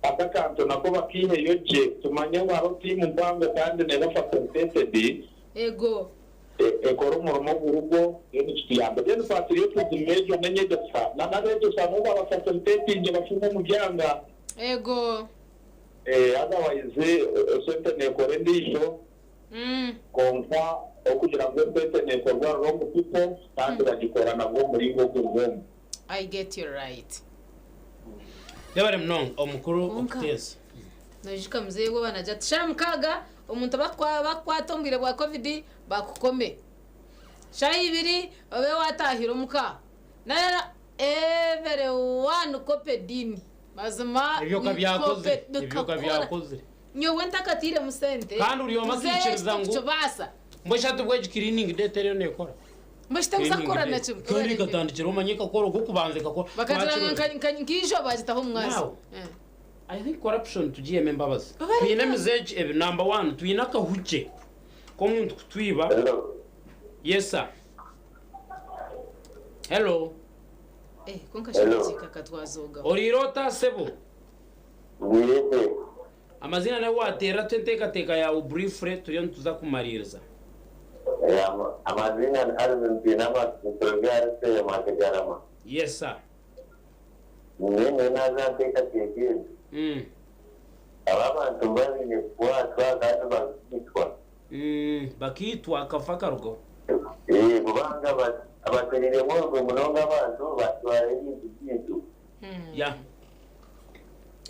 aka kantu nako bakiiheyo gye tumanye ngu hariho tiimu mpango kandi neeba facilitated. Ego. Ekora omurimo gurugo then kituyamba. Then twatiriyo tuzimejo n'enyegesa n'abegesa nabo babafacilitatinge bafume omu byanga. Ego. Otherwise esente neekora endiijo. Konka okugira ngu esente neekorwa wrong people kandi bagikora nabwo omuringo oguri. I get you right. Yabare munonga omukuru okuteesa. Noijuka muzeeyi we banagira ati shaaha 6 omuntu bakukwata omu bwire bwa covid bakukome. Shaaha 2 obe watahira omuka. Na every one copedini. Mazima Ebyoka byakoze, ebyoka byakoze. Nyowe ntakatiire mu sente. Kandi uri omwe akikiriza ngu Tukibaasa. Mbweshatu bwegi cleaning day teriyo nekora. Mbweshatu kuzakora na kimwe. Kandi katandikira omanye kakora ogukubanze kakora. Bakagira nkijo bagitaho omwazi. I think corruption tugiyeme embabazi. Twine emizeegi ebi number 1 twine akahuke k'omuntu kutwiba. Yes sir. Hello. Konka shakika katwazoga. Orirota sebo. Amazina nawe watera twenteekateeka yawe briefly turiyo nituza kumaririza. Amazina Alvin Pinama Mutorogare Makajarama. Yes sir. Mimi naza nteekateeka. Aba bantu babiri kukwatwa kandi bakitwa. Bakitwa akafa karugo. Kubanga abaterire mwogo munonga abantu batwara ebintu byaitu. Ya.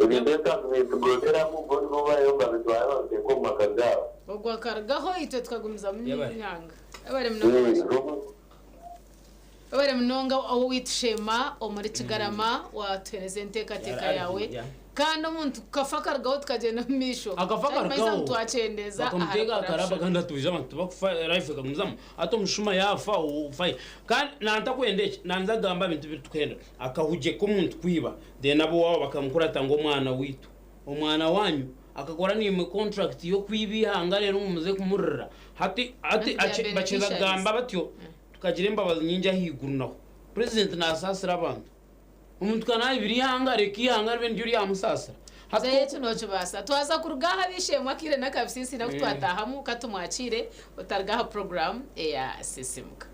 Ebintu bitugonderamu bo nibo bayo babitwara babiteeka omu maka gaabo. Ogwo akarugaho itwe tukagumiza mu nyanga. Abari munonga. Abari munonga aho witushema omuri Kigarama watuhereza enteekateeka yawe. Kandi omuntu kafa karugaho tukagenda mu misho. Akafa karugaho. Twacendeza. Bakamutega akaraba kandi atubiza abantu bakufa life kagumizamu. Ate omushuma yafa ufaye. Kandi nanta kwenda eki nanza gamba ebintu bitukwenda. Akahuje k'omuntu kwiba. Then abo wabo bakamukurata ngo omwana witu. Omwana wanyu akakora nimwe contract yo kwibihanga rero mumuze kumurira. Hati ati bakiza gamba batyo tukagira embabazi nyingi ahiguru naho. President nasasira abantu. Omuntu kana ibiri hanga reka ihanga ribe niryo ryamusasira. Zetu nokibasa twaza kurugaha bishemwa akire nakabisisi na kutwatahamu katumwakire otargaha program eya sisimuka.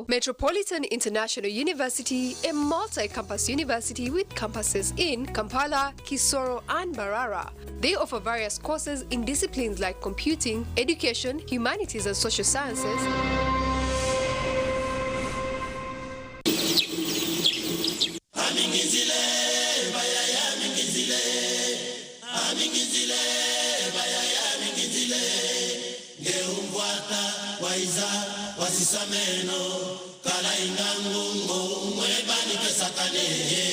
Metropolitan International University, a multi-campus university with campuses in Kampala, Kisoro, and Mbarara. They offer various courses in disciplines like computing, education, humanities and social sciences. Wasisameno kala ingangungo mwebani kesakane.